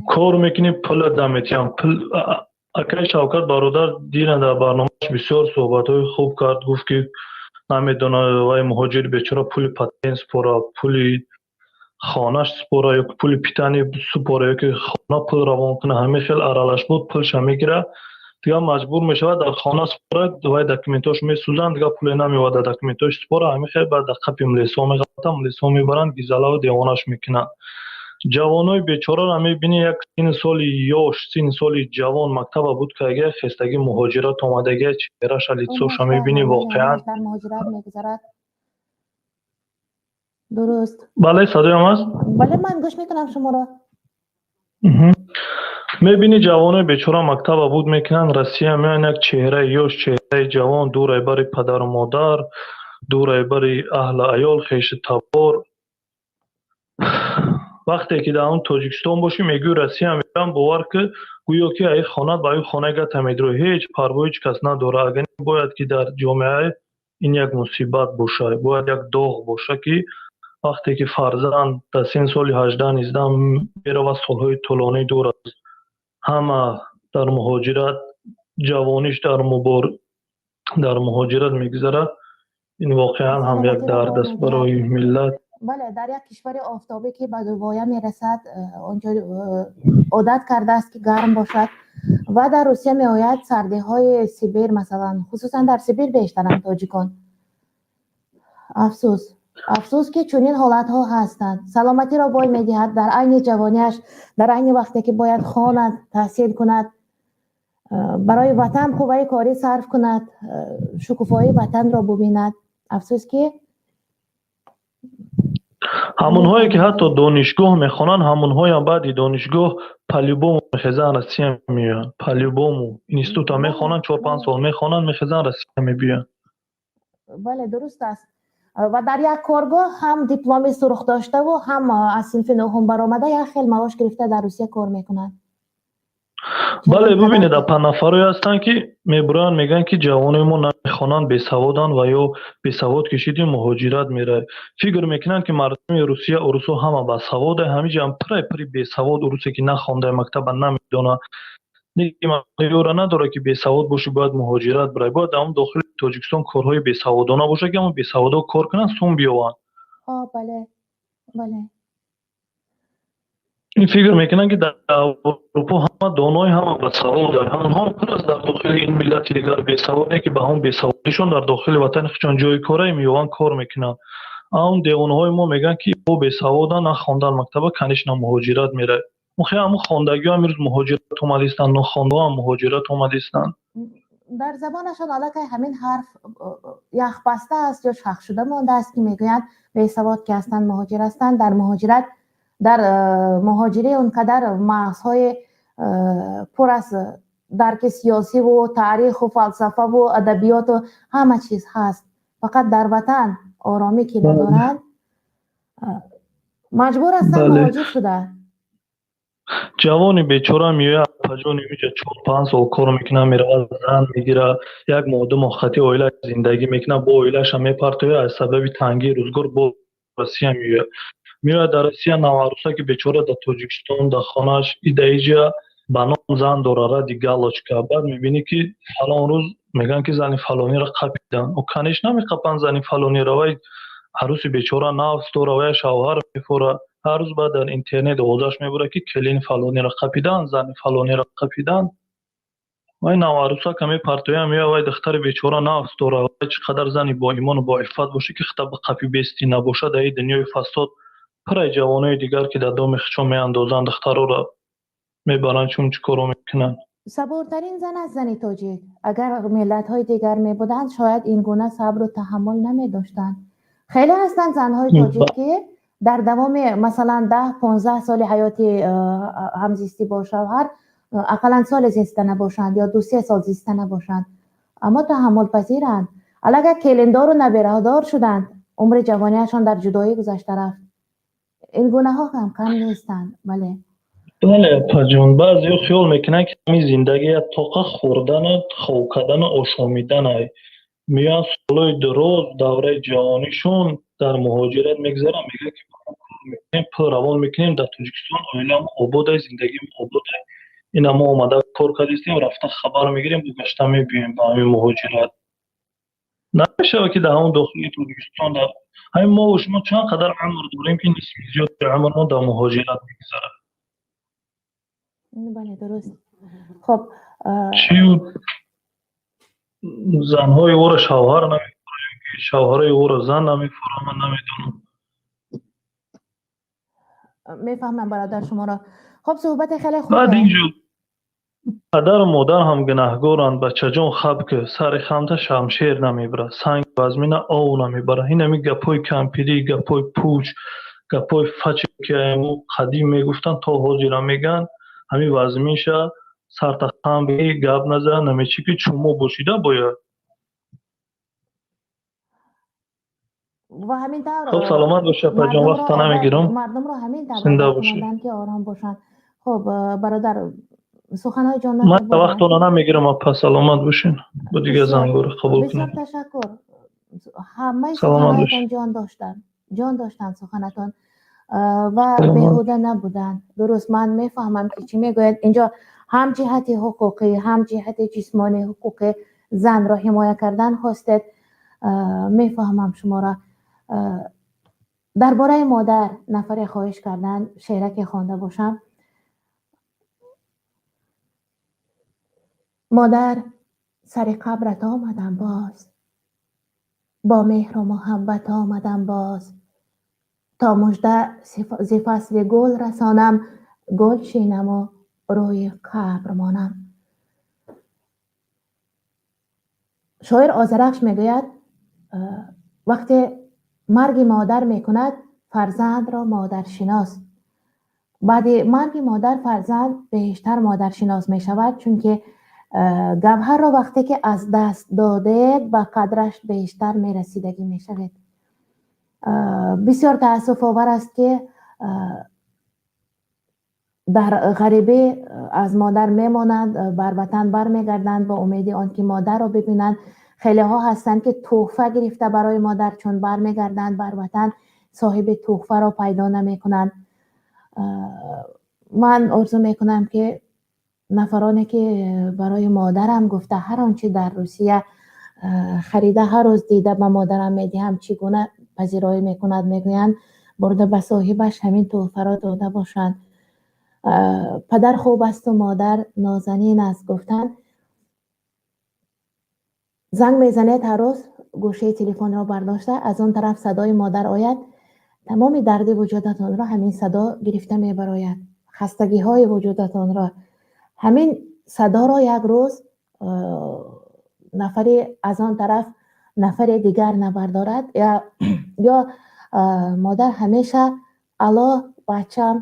Кор мекунӣ, пула наметиҳам. Акаи Шавкат бародар дина дар барномааш бисёр суҳбатҳои хуб кард, гуфт, ки намедонад, вай муҳоҷири бечора пули патент супора, пули хонаш супора ё пули питание супора, ё ки хона пул равон кунад. Ҳамин хел аралаш буд, пулша мегирад, дигар маҷбур мешавад дар хона супорад. Вай документҳош месӯзанд, дигар пуле намеовад, дар документҳош супора. Ҳамин хел баъд дар қапи милисҳо меғалтанд, милисҳо мебаранд, гизалаву девонаш мекунанд. Ҷавонои бечораро мебинӣ, як синни соли ёш, синни соли ҷавон, мактаба буд кардагия, хестагӣ муҳоҷират омадагия, чеҳраша, лицоша мебинӣ, воқеан. Дар муҳоҷират мегузарад, дуруст. Бале, садоям аст? Бале, ман гӯш мекунам шуморо. Мебинӣ, ҷавонои бечора мактаба буд мекунанд, Россия меоянд, як чеҳраи ёш, чеҳраи ҷавон, дурай бари падару модар, дурай бари аҳлу аёл, хешу табор. Вақте ки дар он Тоҷикистон бошӣ, мегӯӣ Россия мерам, бовар ки, гӯё ки аи хона ба ӯ хона гата медироӣ, ҳеҷ парво ҳеҷ кас надорад. Агар бояд ки дар ҷомеа ин як мусибат бошад, бояд як доғ бошад, ки вақте ки фарзанд дар синни соли 18-19 меравад, солҳои тӯлонӣ дур аст, ҳама дар муҳоҷират, ҷавониш дар муҳоҷират мегузарад. Ин воқеан ҳам як дард аст барои миллат. Бале, дар як кишвари офтобӣ, ки ба дувоя мерасад, онҷо одат кардааст, ки гарм бошад, ва дар Русия меояд, сардиҳои Сибир, масалан, хусусан дар Сибир бештаранд тоҷикон. Афсӯс, афсӯс, ки чунин ҳолатҳо ҳастанд. Саломатиро бой медиҳад дар айни ҷавониаш, дар айни вақте ки бояд хонад, таҳсил кунад, барои ватан қувваи корӣ сарф кунад, шукуфоии ватанро бубинад. Афсӯс, ки Ҳамонҳое ки ҳатто донишгоҳ мехонанд, ҳамонҳоям баъди донишгоҳ по-любому мехезанд, Россия меоянд. По-любому института мехонанд, 4-5 сол мехонанд, мехезанд, Россия мебиёянд. Бале, дуруст аст. Ва дар як коргоҳ ҳам дипломи сурх доштаву ҳам аз синфи нӯҳум баромада, як хел маош гирифта дар Русия кор мекунанд. Бале, бубинед, апа, нафарое ҳастанд, ки мебуранд, мегӯянд, ки ҷавонои мо намехонанд, бесаводанд ва ё бесавод кишиди муҳоҷират меравад. Фикр мекунанд, ки мардуми Русия, урусҳо ҳама басавода. Ҳамиҷам пурай пури бесавод, урусе ки нахонда, мактаба намедонад. Ёра надорад, ки бесавод бошӣ, бояд муҳоҷират барай. Бояд дар он дохили Тоҷикистон корҳои бесаводона бошад, ки ҳамон бесаводо кор кунанд, сум биёванд. Бале, бале. Ин фикр мекунанд, ки дар Аврупо ҳама донои, ҳама басавод, ҳамонҳо пур аст дар дохили ин миллати дигар бесаводе, ки ба ҳамон бесаводишон дар дохили ватани худшон ҷои корае меёванд, кор мекунанд. Он девонаҳои мо мегӯянд, ки о бесаводанд, нахондан мактаба, конечно, муҳоҷират меравад. Охи ҳамон хондагиҳо имрӯз муҳоҷират омадистанд, нохондаҳо ҳам муҳоҷират омадистанд. Дар забонашон аллакай ҳамин ҳарф яхбаста аст ё шахшуда мондааст, ки мегӯянд бесавод ки ҳастанд, муҳоҷир ҳастанд. Дар муҳоҷират, дар муҳоҷирӣ он қадар мағзҳои пур аз дарки сиёсиву таъриху фалсафаву адабиёту ҳама чиз ҳаст, фақат дар ватан оромӣ ки надоранд, маҷбур ҳастанд муҳоҷир шуда. Ҷавони бечора меояд, апаҷони, инҷа 4-5 сол кор мекунад, меравад, зан мегирад, як моҳ, 2 моҳ хати оила зиндагӣ мекунад, бо оилаша мепартояд, аз сабаби тангии рӯзгор бо Россия меояд. Меояд дар Россия наварӯса, ки бечора дар Тоҷикистон дар хонааш идаиҷа ба ном зан дора, ради галочка. Баъд мебинӣ, ки фалон рӯз мегӯянд, ки зани фалониро қапидан. О, конечно, меқапанд зани фалониро. Вай арӯси бечора нафс дора, вая шавҳар мефора. Ҳар рӯз баъд дар интернет овозаш мебурад, ки келини фалониро қапидан, зани фалониро қапидан. Вай наварӯсака мепартоян, меояд, вай духтари бечора нафс дора. Вай чӣ қадар зани боимону боиффат бошӣ, ки хита ба қапи бести набошад. Дар ин дунёи фасод пурай ҷавонои дигар, ки дар доми хичон меандозанд, духтароро мебаранд, чун чӣ коро мекунанд. Сабуртарин зан аст зани тоҷик. Агар миллатҳои дигар мебуданд, шояд ин гуна сабру таҳаммул намедоштанд. Хеле ҳастанд занҳои тоҷик, ки дар давоми, масалан, 10-15 соли ҳаёти ҳамзистӣ бо шавҳар ақаллан соле зиста набошанд ё 2-3 сол зиста набошанд, аммо таҳаммулпазиранд. Аллакай келиндору набераҳдор шуданд, умри ҷавониашон дар ҷудоӣ гузашта рафт. Ин гунаҳо ҳам кам нестанд, бале. Бале, апаҷон, баъзеҳо хиёл мекунанд, ки ҳамин зиндагӣ як тоқа хӯрдану хоб кардану ошомиданай. Меоянд, солҳои дароз давраи ҷавонишон дар муҳоҷират мегзаранд, мегӯянд, ки кор мекунем, пул равон мекунем, дар Тоҷикистон оиламо ободай, зиндагимо ободай. Ина мо омада кор кардистем, рафта хабар мегирем, гашта мебиёем ба ҳамин муҳоҷират. Намешавад, ки дар ҳамон дохили Тоҷикистон дар ҳамин мо шумо чанд қадар умр дорем, ки нисфи зиёди умрмон дар муҳоҷират мегузарад. Бале, дуруст. Хоб. Чӣ занҳои ӯро шавҳар намефурӯянд, ки шавҳарои ӯро зан намефурӯянд, ман намедонам. Мефаҳмам, бародар, шуморо. Хоб, суҳбати хеле хуб. Баъд инҷо падару модар ҳам гунаҳгоранд. Бачаҷон, хаб ки сари хамта шамшер намебарад, санг вазмина ов намебарад. Ин ҳамин гапҳои кампирӣ, гапҳои пуч, гапҳои фаче, ки қадим мегуфтанд, то ҳозира мегӯянд. Ҳамин вазминша сарта хам бигӣ, гап назан, намечӣ, ки чумо бошида бояд. Ва ҳамин тавр. Хоб, саломат бош, апаҷон, вақта намегирам. Мардумро ҳамин тавр зинда бошед, ки ором бошанд. Хоб, бародар, суханҳои ҷон. Ман вақтона намегирам, апа, саломат бошед. Бо дигар зангора қабул кунем. Бисёр ташаккур. Ҳамаи суханҳоятон ҷон доштанд, ҷон доштанд суханатон ва беҳуда набуданд. Дуруст, ман мефаҳмам, ки чӣ мегӯяд. Инҷо ҳам ҷиҳати ҳуқуқӣ, ҳам ҷиҳати ҷисмонӣ ҳуқуқи занро ҳимоя кардан хостед. Мефаҳмам шуморо. Дар бораи модар нафаре хоҳиш карданд шеъраке хонда бошам. Модар, сари қабрат омадам боз, бо меҳру муҳаббат омадам боз, то мужда зи фасли гул расонам, гул чинаму рӯи қабр монам. Шоир Озарахш мегӯяд, вақте марги модар мекунад фарзандро модаршинос. Баъди марги модар фарзанд бештар модаршинос мешавад, чунки гавҳарро вақте ки аз даст додед, ба қадраш бештар мерасидагӣ мешавед. Бисёр таассуфовар аст, ки дар ғарибӣ аз модар мемонанд, бар ватан бармегарданд бо умеди он ки модарро бибинанд. Хелеҳо ҳастанд, ки тӯҳфа гирифта барои модар чун бармегарданд бар ватан, соҳиби тӯҳфаро пайдо намекунанд. Ман орзу мекунам, ки нафароне, ки барои модарам гуфта ҳар он чи дар Русия харида, ҳар рӯз дида ба модарам медиҳам, чӣ гуна пазироӣ мекунад, мегӯянд, бурда ба соҳибаш ҳамин тӯҳфаро дода бошанд. Падар хуб асту модар нозанин аст гуфтанд. Занг мезанед ҳар рӯз, гӯшаи телефонро бардошта, аз он тараф садои модар ояд, тамоми дарди вуҷудатонро ҳамин садо гирифта мебарояд, хастагиҳои вуҷудатонро. Ҳамин садоро як рӯз нафаре аз он тараф нафаре дигар набардорад ё модар ҳамеша «Алло, бачам,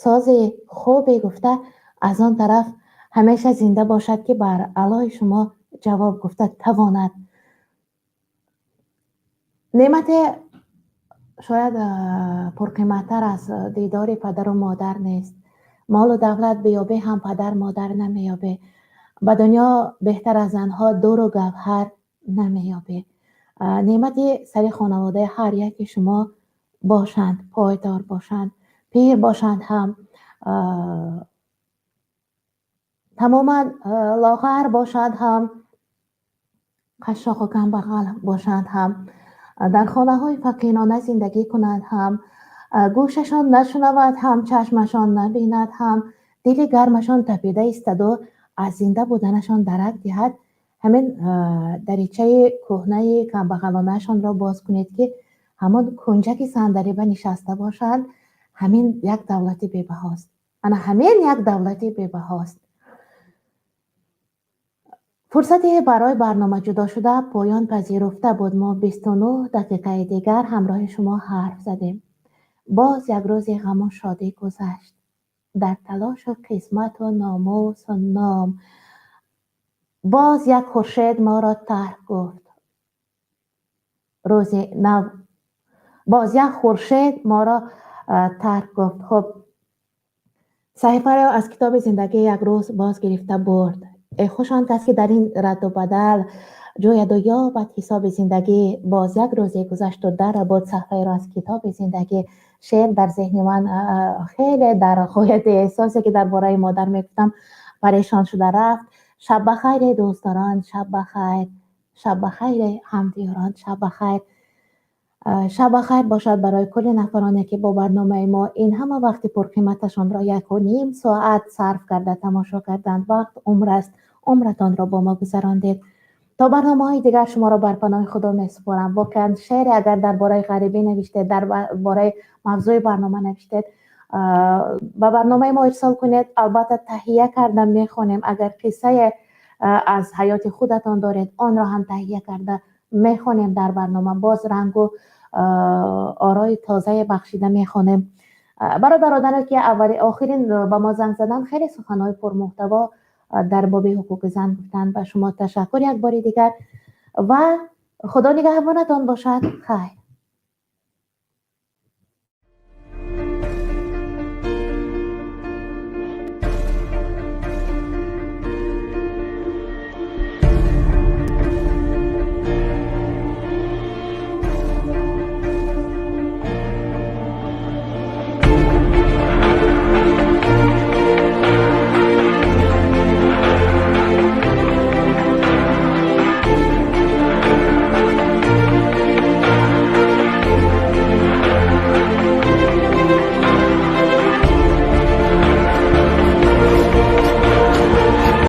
сози хубе» гуфта, аз он тараф ҳамеша зинда бошад, ки бар аллои шумо ҷавоб гуфта тавонад. Неъмате шояд пурқиматтар аз дидори падару модар нест. Молу давлат биёбӣ ҳам, падар модар намеёбӣ. Ба дунё беҳтар аз занҳо дуру гавҳар намеёбӣ. Неъмати сари хонаводаи ҳар яке шумо Бошанд, пойдор бошанд, пир бошанд ҳам, тамоман лоғар бошанд ҳам, қашшоқу камбағал бошанд ҳам, дар хонаҳои фақирона зиндагӣ кунанд ҳам, гӯшашон нашунавад ҳам, чашмашон набинад ҳам, дили гармашон тапида истоду аз зинда буданашон дарак диҳад, ҳамин даричаи кӯҳнаи камбағалонаашонро боз кунед, ки ҳамон кунҷаки сандалиба нишаста бошанд, ҳамин як давлати бебаҳост. Ана ҳамин як давлати бебаҳост. Фурсате барои барнома ҷудо шуда поён пазируфта буд. Мо 29 дақиқаи дигар ҳамроҳи шумо ҳарф задем. Боз як рӯзи ғаму шодӣ гузашт дар талошу қисмату номусу ном. Боз як хуршед моро тарк гуфт, рӯзи нав, боз як хуршед моро тарк гуфт. Хуб, саҳифаро аз китоби зиндагӣ як рӯз боз гирифта бурд. Э хуш он кас, ки дар ин радду бадал ҷӯяду ёбад ҳисоби зиндагӣ. Боз як рӯзе гузашту дар буд саҳфаеро аз китоби зиндагӣ. Шеър дар зеҳни ман хеле дар ғояти эҳсосе, ки дар бораи модар мегуфтам, парешон шуда рафт. Шаб бахайре, дӯстдорон, шаб бахайр, шаб бахайре, ҳамдиёрон, шаб бахайр. Шаб бахайр бошад барои кулли нафароне, ки бо барномаи мо ин ҳама вақти пурқиматашонро, 1,5 соат, сарф карда тамошо карданд. Вақт умр аст, умратонро бо мо гузарондед. То барномаҳои дигар шуморо бар паноҳи Худо месупорам. Воқеан, шеъре агар дар бораи ғарибӣ навиштед, дар бораи мавзӯи барнома навиштед, ба барномаи мо ирсол кунед, албатта таҳия карда мехонем. Агар қиссае аз ҳаёти худатон доред, онро ҳам таҳия карда мехонем дар барнома, боз рангу орои тозае бахшида мехонем. Барои бародаре, ки аввали охирин ба мо занг задан, хеле суханҳои пурмуҳтаво дар боби ҳуқуқи зан гуфтанд, ба шумо ташаккур як бори дигар ва Худо нигаҳбонатон бошад. Хайр.